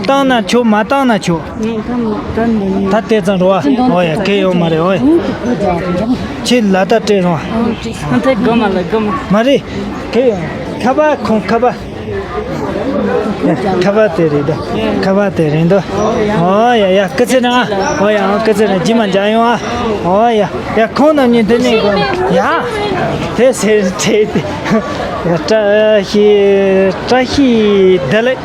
བཏང་ན་ཆོག་མ་བཏང་ན་ཆོག་ད་དེ་ཙམ་རེད་བ། ཨོ་ཡ་སྐད་ཡོད་མ་རེད། ཨོ་ཡ། ཁྱེད་ལ་ད་སྤྲད་རོགས། ང་ཚོའི་དགོ་མ་ལ་དགོ་མ། མ་རེད། སྐད་ཡོད། ཁ་པར། ཁོང་ཁ་པར། ཁ་པར་དེ་རེད་ད། ཁ་པར་དེ་རེད་ད། ཨོ་ཡ་ཡ། སྐུ་ཚེ་རིང་ཨ། ཨོ་ཡ། ཨོ་སྐུ་ཚེ་རིང་། རྗེས་མ་མཇལ་ཡོང་ཨ། ཨོ་ཡ་ཡ། ཁོང་རྣམ་གཉིས་འདི་ནས་གོ་ཡ། དེ་ཟེར་དེ་དེ། ཡ་བཀྲ་ཤིས་བཀྲ་ཤིས་བདེ་ལེགས།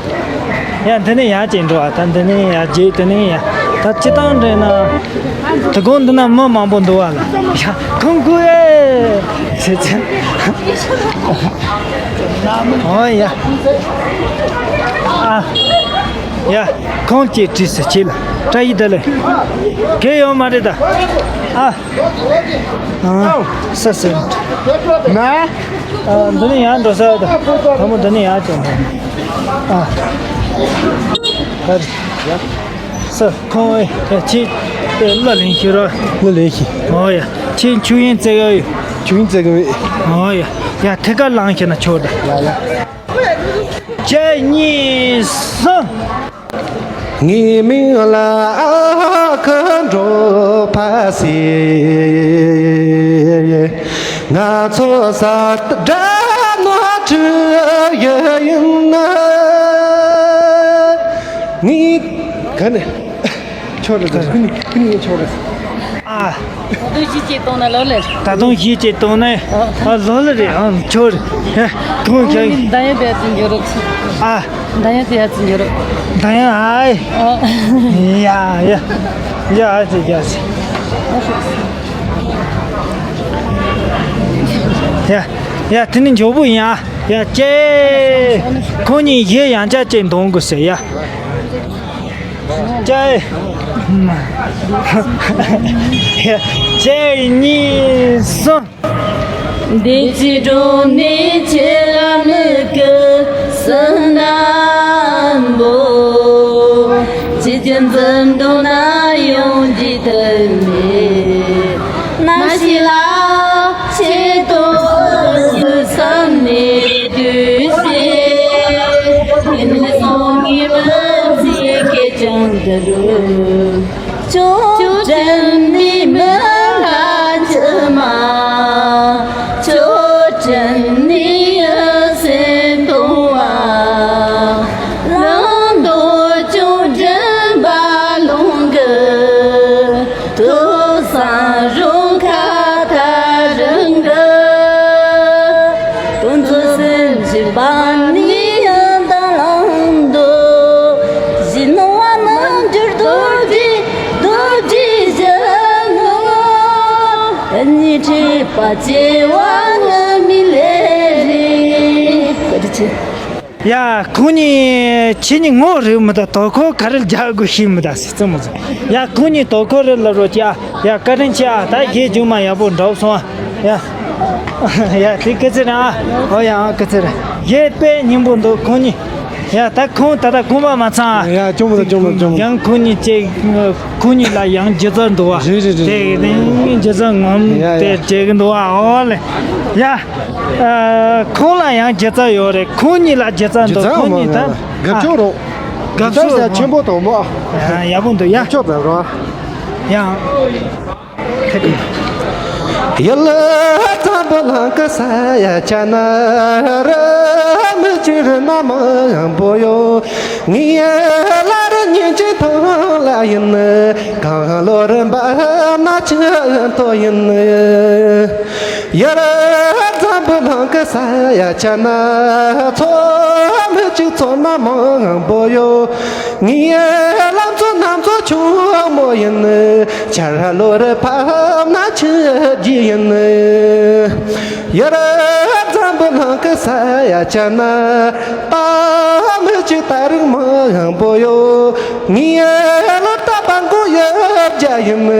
ཡ་འདི་ནས་ཡར་ཅིག་འགྲོ་ཨ། ད་འདི་ནས་ཡར་རྗེས་དེ་ནས་ཡ། ད་སྤྱི་བཏང་འདྲ་ན། དོ་དགོང་འདི་ན་མི་མང་པོ་འདུག་བ་ལ། ཡ་ཁོང་ཁུ་ཨེ་ཟེར་ཚེ། ཨོ་ཡ། ཨ། ཡ་ཁོང་གཅིག་བྲིས་སུ་ཁྱེད་ལ་བཀྲ་ཤིས་བདེ་ལེགས། གལ་ཡོད་མ་རེད་ད། ཨ། ཨ། ས་ཟེར། ན། ཨ། འདི་ནས་ཡར་འགྲོ་ས་ད། དང་པོ་འདི་ནས་ཡར་ཅིག་འགྲོ། ཨ། ཧར། ས། ཁོང་ཨེ་ཁྱེད་ཨེ་གླུ་ལེན་ཤེས་རོགས། གླུ་ལེན་ཤེས། ཨོ་ཡ། ཁྱེད་མཆོད་ཡོན་བཙལ་གི་ཡོད། མཆོད་ཡོན་བཙལ་གི་ཡོད། ཨོ་ཡ། ཡ་ཐད་ཀར་ལངས་ཤེས་ན་ཆོག་ད། ཡ་ཡ། གཅིག་གཉིས་གསུམ། ངའི་མིང་ལ་ཨ་ཁུ་འགྲོ་ཕ་ཟེར། ང་ཚོ་ས་དགྲ་ནོར་འཁྲུལ་ཡིན་ན། ངའི་ག་ནས། ཆོག་རེད། ད་ཀུན་ཀུན་ཡིན་ཆོག་རེད། ཨ། ད་དུང་གཞས་གཅིག་གཏོང་ན་ལོ་ལེ། ད་དུང་གཞས་གཅིག་གཏོང་ན་ཨ་ལོ་ལེ་རེད། ཨ་ཆོག་རེད། ཧེ་གོང་ཁྱེད། ད་ཡོད་པའི་དུས་འགྱུར་རོགས། ཨ། ད་ཡང་དེ་ཡ་ཙི་འགྱུར། ད་ཡང་ཨའི། ཨ། ཡ་ཡ། ཡ་ཨ་ཙི་ཡ་ཙི། ཡ་ཡ། དེ་ནི་མགྱོགས་པོ་ཡིན་ཨ། ཡ་ཅེ། ཁོང་གཉིས་གཞས་ཡང་བསྐྱར་ཅིག་འདོན་དགོས་ཟེར་ཡ། ཅེ། ཡ་ཅེ་གཉིས་གསུམ། བདེ་སྐྱིད་འགྲོ་ནས་ཁྱེད་ལ་མི་སྐུ་སུན་ནམ་པོ། ཅི་ཅི་འཛིན་འགྲོ་ན་ཡོང་རྒྱུ་དུ་མེད། ན་ཤི་ལ་ཆེད་དུ་བསམ་ནས་དུས་ཚེ། ཡིན་ནས་སོང་ངེས་མི་ཚེ་ཁེ་ཅང་དུ་རུ། ཅོ་ཅན་ནི་མི་ལ་ཅི་མ། ཅོ་ཅན་ནི་ཡ་སེ་དོ་བ། ལང་དོ་ཅོ་ཅན་བ་ལུང་གི། དོ་སང་རུང་ཁ་ཐ་རང་གི། དོན་ཚོ་སེམས་ཀྱི་བ་ནི་ཡང་དང་ལང་དོ། གཞི་ནོ་བ་མ་འགྱུར་རྡོ་རྗེ་རྡོ་རྗེ་བཞིན་ནོ། གཉིས་ཁྲིད་པ་བྱེ་བ་ངུར་སྨྲིག་ལས་རེད། བཀའ་དྲིན་ཆེ། ཡ་ཁོང་གཉིས་ཁྱེད་གཉིས་ངོ་རེད་མི་ད། དོ་ཁོ་ག་རེ་རྒྱག་དགོས་ཤེས་མི་ད་ཟེར་ཙམ་མོ་ཟེར། ཡ་ཁོང་གཉིས་དོ་ཁོ་རེ་ལབ་རོགས་ཀྱི་ཨ། ཡ་བཀའ་དྲིན་ཆེ་ཨ། ད་གཞས་རྒྱུན་མ་ཡག་པོ་འགྲོ་སོང་ཨ། ཡ། ཡ་དེ་སྐུ་ཚེ་རིང་ཨ། ཨོ་ཡ་ཨ་སྐུ་ཚེ་རིང་། གཞས་དཔེ་སྙན་པོ་འདུག་ཁོང་གཉིས། ཡ་ད་ཁོང་ད་ལྟ་ཁོང་པ་མ་ཚང་ཨ། ཡ་ཅུང་མི་འདུག་ཅུང་མི་འདུག་ཅུང་མི་འདུག་ཡང་ཁོང་གཉིས་ཅིག་ཁོང་གཉིས་ལ་ཡང་སྒྱུ་རྩལ་འདུག་བ། རེད་རེད་རེད། དེ་ནི་སྒྱུ་རྩལ་ངོམ་ཡ་ཡ། དེ་བྱེད་གི་འདུག་བ། ཨོ་ལེ། ཡ། ཨ། ཁོང་ལ་ཡང་སྒྱུ་རྩལ་ཡོད་རེད། ཁོང་གཉིས་ལ་སྒྱུ་རྩལ་འདུག་སྒྱུ་རྩལ་ཁོང་གཉིས་ད། ཡ་དགའ་ཕྱོགས་རོགས། དགའ་ཕྱོགས་རོགས། ཆེན་པོ་དང་མོ། ཡ་ཡག་པོ་འདུག་ཡ། དགའ་ཕྱོགས་དང་རོགས། ཡ། ཡ་ལ་ཙམ་པོ་ལང་ཀི་ས་ཡ་ཆ་ན་ར་མི་ཅི་རི་ན་མང་པོ་ཡོད། ངའི་ལ་རི་ཉིན་གཅིག་ཐང་ལ་ཡིན། གང་ལོ་རིམ་པ་ན་ཆེན་ཐོ་ཡིན། ཡར་འཛམ་བུ་གླིང་གི་ས་ཡ་ཆ་ན། ཚོ་མི་གཅིག་ཚོ་ན་མང་པོ་ཡོད། ངའི་ལམ་ཚོ་གནམ་ཚོ་ཆུང་མོ་ཡིན། ཆར་ལོ་རེ་ཕབ་ན་ཆུ་རྒྱུ་ཡིན། ཡར་འཛམ་བུ་གླིང་གི་ས་ཡ་ཆ་ན། ད་མི་གཅིག་ད་རིང་མང་པོ་ཡོད། ངའི་ལ་ད་པང་གོ་ཡར་རྒྱ་ཡིན།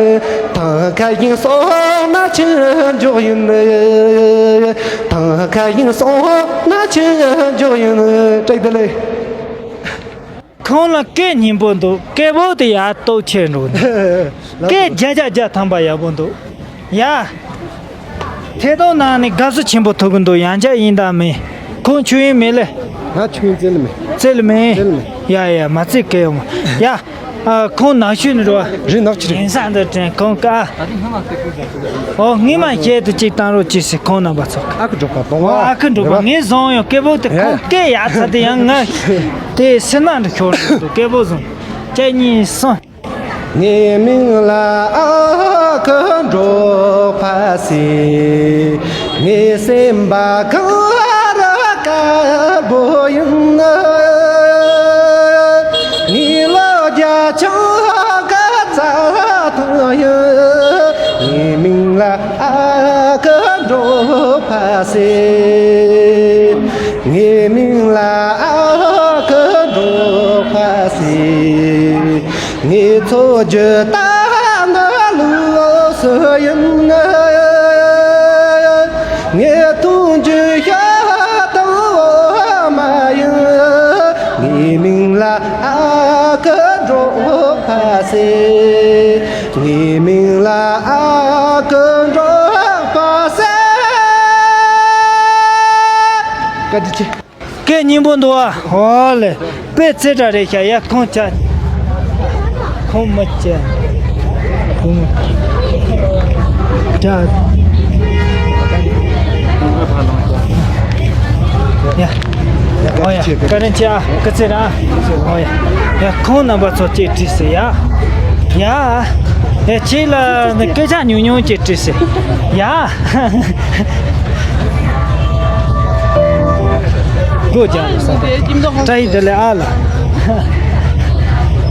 ཐང་ཁ་ཡིན་སོང་ན་ཆུ་འཇོག་ཡིན། ཐང་ཁ་ཡིན་སོང་ན་ཆུ་འཇོག་ཡིན། བཀྲ་ཤིས་བདེ་ལེགས། ཁོང་ལ་སྐད་སྙན་པོ་འདུག་སྐད་པོ་དེ་ཡག་སྟོབས་ཆེ་འགྲོ་འདུག་སྐད་བརྒྱ་ཆ་བརྒྱ་ཐམ་པ་ཡག་པོ་འདུག་ཡ། ཐད་གཏོང་ནང་ནས་དགའ་བསུ་ཆེན་པོ་ཐོབ་གི་འདུག་ཡང་བསྐྱར་ཡིན་དང་མིན། ཁོང་ཆོས་ཡིན་མེད་ལེ། ང་ཆོས་ཡིན་རྩེ་ལེ་མེད། རྩེ་ལེ་མེད། རྩེ་ལེ་མེད། ཡ་ཡ་མ་རྩེ་གི་ཡོང་། ཡ། ཨ། ཁོང་ནག་ཆུ་ནས་རེད་བ། རེད་ནག་ཆུ་རེད། དེང་སང་འདི་དྲན་ཁོང་ཀ། ཨོ་སྔས་མ་བཤད་དུ་གཅིག་བཏང་རོགས་གྱིས་ཟེར་ཁོང་རྣམ་པ་ཚོ། ཨ་ཁུ་འབྲོག་པ་གདོང་བ། ཨ་ཁུ་འབྲོག་པ་རེད་བ། ངས་བཟུང་ཡོང་སྐད་པོ་དེ་ཁོང་སྐད་ཡག་ཚ་དེ་ཡང་ང་དེ་སེམས་ནང་དུ་ཤོར་འདུག་སྐད་པོ་བཟུང་། གཅིག་གཉིས་གསུམ། ངའི་མིང་ལ་ཨ་ཁུ་འབྲོག་པ་ཟེར། ངའི་སེམས་པ་གངས་རི་དཀར་པོ་ཡིན། ངའི་ལོ་བརྒྱ་ཆང་གི་རྩྭ་ཐང་ཡིན། ངའི་མིང་ལ་ཨ་ཁུ་འབྲོག་པ་ཟེར། ངའི་མིང་ལ་ཨ་ཁུ་འབྲོག་པ་ཟེར། ངའི་འཚོ་རྒྱུ་ད་ནི་ལུགས་སུ་ཡིན། ངའི་འཐུང་རྒྱུ་ཤ་དང་འོ་མ་ཡིན། ངའི་མིང་ལ་ཨ་ཁུ་འབྲོག་པ་ཟེར། ངའི་མིང་ལ་ཨ་ཁུ་འབྲོག་པ་ཟེར། བཀའ་དྲིན་ཆེ། སྐད་སྙན་པོ་འདུག་ཨ། ཧོ་ལེ། དཔེ་ཚེ་དྲ་རེད་ཤག་ཡ་ཁོང་ཅག་ཁོང་མི་ཅག་ཁོང་ཅག་ཡ། ཨོ་ཡ། བཀའ་དྲིན་ཆེ་ཨ། སྐུ་ཚེ་རིང་ཨ། ཨོ་ཡ། ཡ་ཁོང་རྣམ་པ་ཚོ་ཅིག་དྲིས་ཟེར་ཡ། ཡ། ཡ་ཁྱེད་ལ་ནི་སྐད་ཆ་ཉུང་ཉུང་ཅིག་དྲིས་ཟེར་ཡ། སྒོ་རྒྱག་ས་དང་། བཀྲ་ཤིས་བདེ་ལེགས་ཨ་ལ།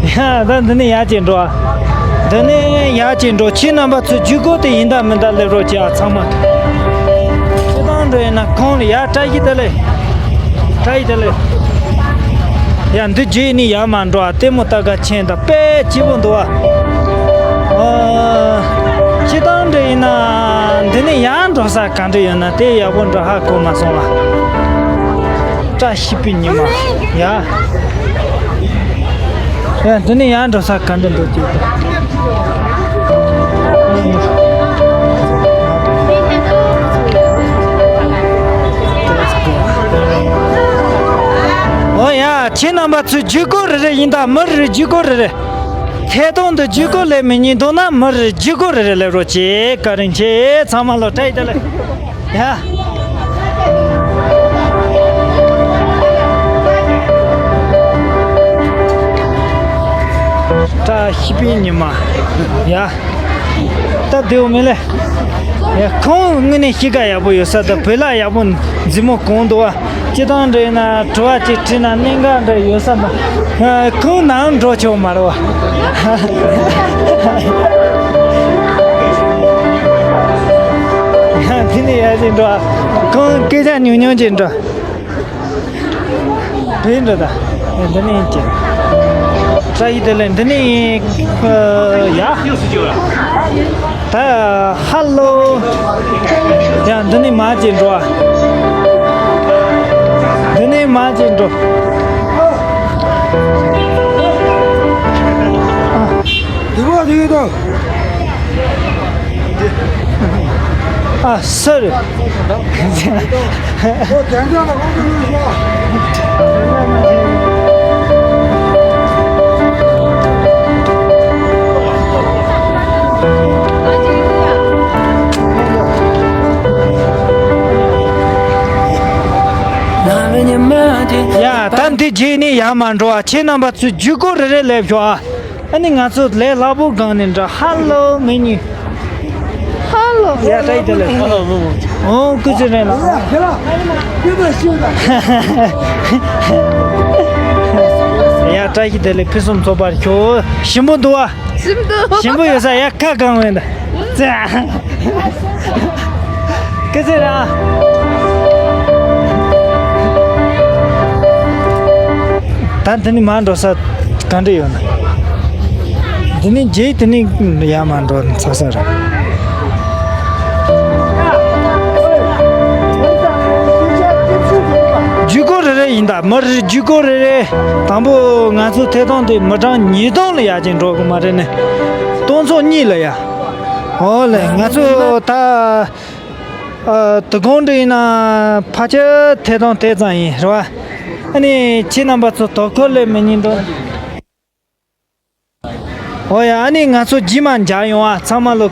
ཡ་ད་འདི་ནས་ཡར་ཅིག་འགྲོ་ཨ། འདི་ནས་ཡར་ཅིག་འགྲོ། ཁྱེད་རྣམ་པ་ཚོས་བརྒྱུད་སྐུར་དེ་ཡིན་ད་མིན་ད་སླེབས་རོགས་བྱེད་ཨ་ཚང་མ། སྤྱིར་བཏང་འགྲོ་ཡིན་ན་ཁོང་ལ་ཡ་བཀྲ་ཤིས་བདེ་ལེགས། བཀྲ་ཤིས་བདེ་ལེགས། ཡ་འདི་བརྒྱུད་ནས་ཡར་མར་འགྲོ་ཨ། ལྟད་མོ་ལྟ་ག་ཆེན་དང་དཔེ་སྐྱིད་པོ་འདུག་ཨ། ཨ། སྤྱིར་བཏང་འདྲ་ཡིན་ན་འདི་ནས་ཡར་འགྲོ་ས་ག་འདྲ་ཡོད་ན་དེ་ཡག་པོ་འདྲ་ཧ་གོ་མ་སོང་ཨ། བཀྲ་ཤིས་པའི་ཉི་མ། ཡ། ཡ་འདི་ནས་ཡར་འགྲོ་ས་ག་འདྲ་འདུག་ཅིག་ཨོ་ཡ། ཁྱེད་རྣམ་པ་ཚོས་བརྒྱུད་སྐུར་རེ་རེ་ཡིན་ད། མི་རེ་རེ་བརྒྱུད་སྐུར་རེ་རེ། ཐད་གཏོང་དུ་བརྒྱུད་སྐུར་ལས་མི་ཉན་འདུག་ན་མི་རེ་རེ་བརྒྱུད་སྐུར་རེ་རེ་ལས་རོགས་བྱེད། བཀའ་དྲིན་ཆེ། ཚང་མ་ལོ་བཀྲ་ཤིས་བདེ་ལེགས། ཡ། བཀྲ་ཤིས་པའི་ཉི་མ། ཡ། སྟབས་བདེ་བོ་མེད་ལེ། ཡ་ཁོང་དངོས་གནས་གཤིས་ཀ་ཡག་པོ་ཡོད་ས་དང་བོད་ལྭ་ཡག་པོ་མཛེས་མོ་གོན་འདུག་བ། སྤྱིར་བཏང་འདྲ་ཡིན་ན་དྲི་བ་ཅིག་དྲིས་ན་གནད་འགག་འདྲ་ཡོད་ས་མ། ཁོང་ནའང་འགྲོ་ཆོག་མ་རེད་བ། དེ་ནས་ཡར་ཅིག་འགྲོ། ཁོང་སྐད་ཆ་ཉུང་ཉུང་ཅིག་འགྲོ། དེ་འདྲ་ད། འདི་ནས་ཡིན་གྱི། བཀྲ་ཤིས་བདེ་ལེགས། འདི་ནས་ཡིན། ཨ། ཡ། ད་ཧ་ལོ། ཡ་འདི་ནས་མར་ཅིག་འགྲོ་ཨ། འདི་ནས་མར་ཅིག་འགྲོ། ཨ། དེ་བ་དེ་གི་དང་། ཨ་སོ་རི། ཡ་ད་འདི་རྗེས་ནས་ཡར་མར་འགྲོ་བ། ཁྱེད་རྣམ་པ་ཚོས་བརྒྱུད་སྐུར་རེ་རེ་ལས་ཤོག་ཨ། ཨ་ནི་ང་ཚོ་ལས་སླ་པོ་སྒང་ནས་འདྲ། ཧ་ལོ་མི་ཉུང་། ཧ་ལོ། ཡ་བཀྲ་ཤིས་བདེ་ལེགས། ཨོ་སྐུ་ཚེ་རིང་ལགས། ཡ་བཀྲ་ཤིས་བདེ་ལེགས། ཕུན་སུམ་ཚོགས་པར་ཤོག། ཞིམ་པོ་འདུག་བ། ཞིམ་འདུག། ཞིམ་པོ་ཡོད་ས་ཡ་ཁ་གང་བས་འདི། ཙི། སྐུ་ཚེ་རིང་། ད་འདི་ནས་མར་འགྲོ་ས་ག་འདྲ་ཡོད་ན། འདི་ནས་རྗེས་དེ་ནས་ཡར་མར་འགྲོ་ཚར་ས་རེད། བརྒྱུད་སྐུར་རེ་རེ་ཡིན་ད། མི་རེ་བརྒྱུད་སྐུར་རེ་རེ། དང་པོ་ང་ཚོ་ཐད་གཏོང་དེ་མི་གྲངས་ཉིས་སྟོང་ལ་ཡར་ཅིག་འགྲོ་གི་མ་རེད་ནས། སྟོང་ཚོ་གཉིས་ལ་ཡ། ཨོ་ལེ། ང་ཚོ་ད། ཨ། དོ་དགོང་འདྲ་ཡིན་ན་ཕལ་ཆེར་ཐད་གཏོང་དེ་ཙམ་ཡིན་རེད་བ། ཨ་ནི་ཁྱེད་རྣམ་པ་ཚོ་དོ་ཁུར་ལས་མི་ཉན་འགྲོ། ཨོ་ཡ། ཨ་ནི་ང་ཚོ་རྗེས་མ་མཇལ་ཡོང་ཨ། ཚང་མ་ལོ།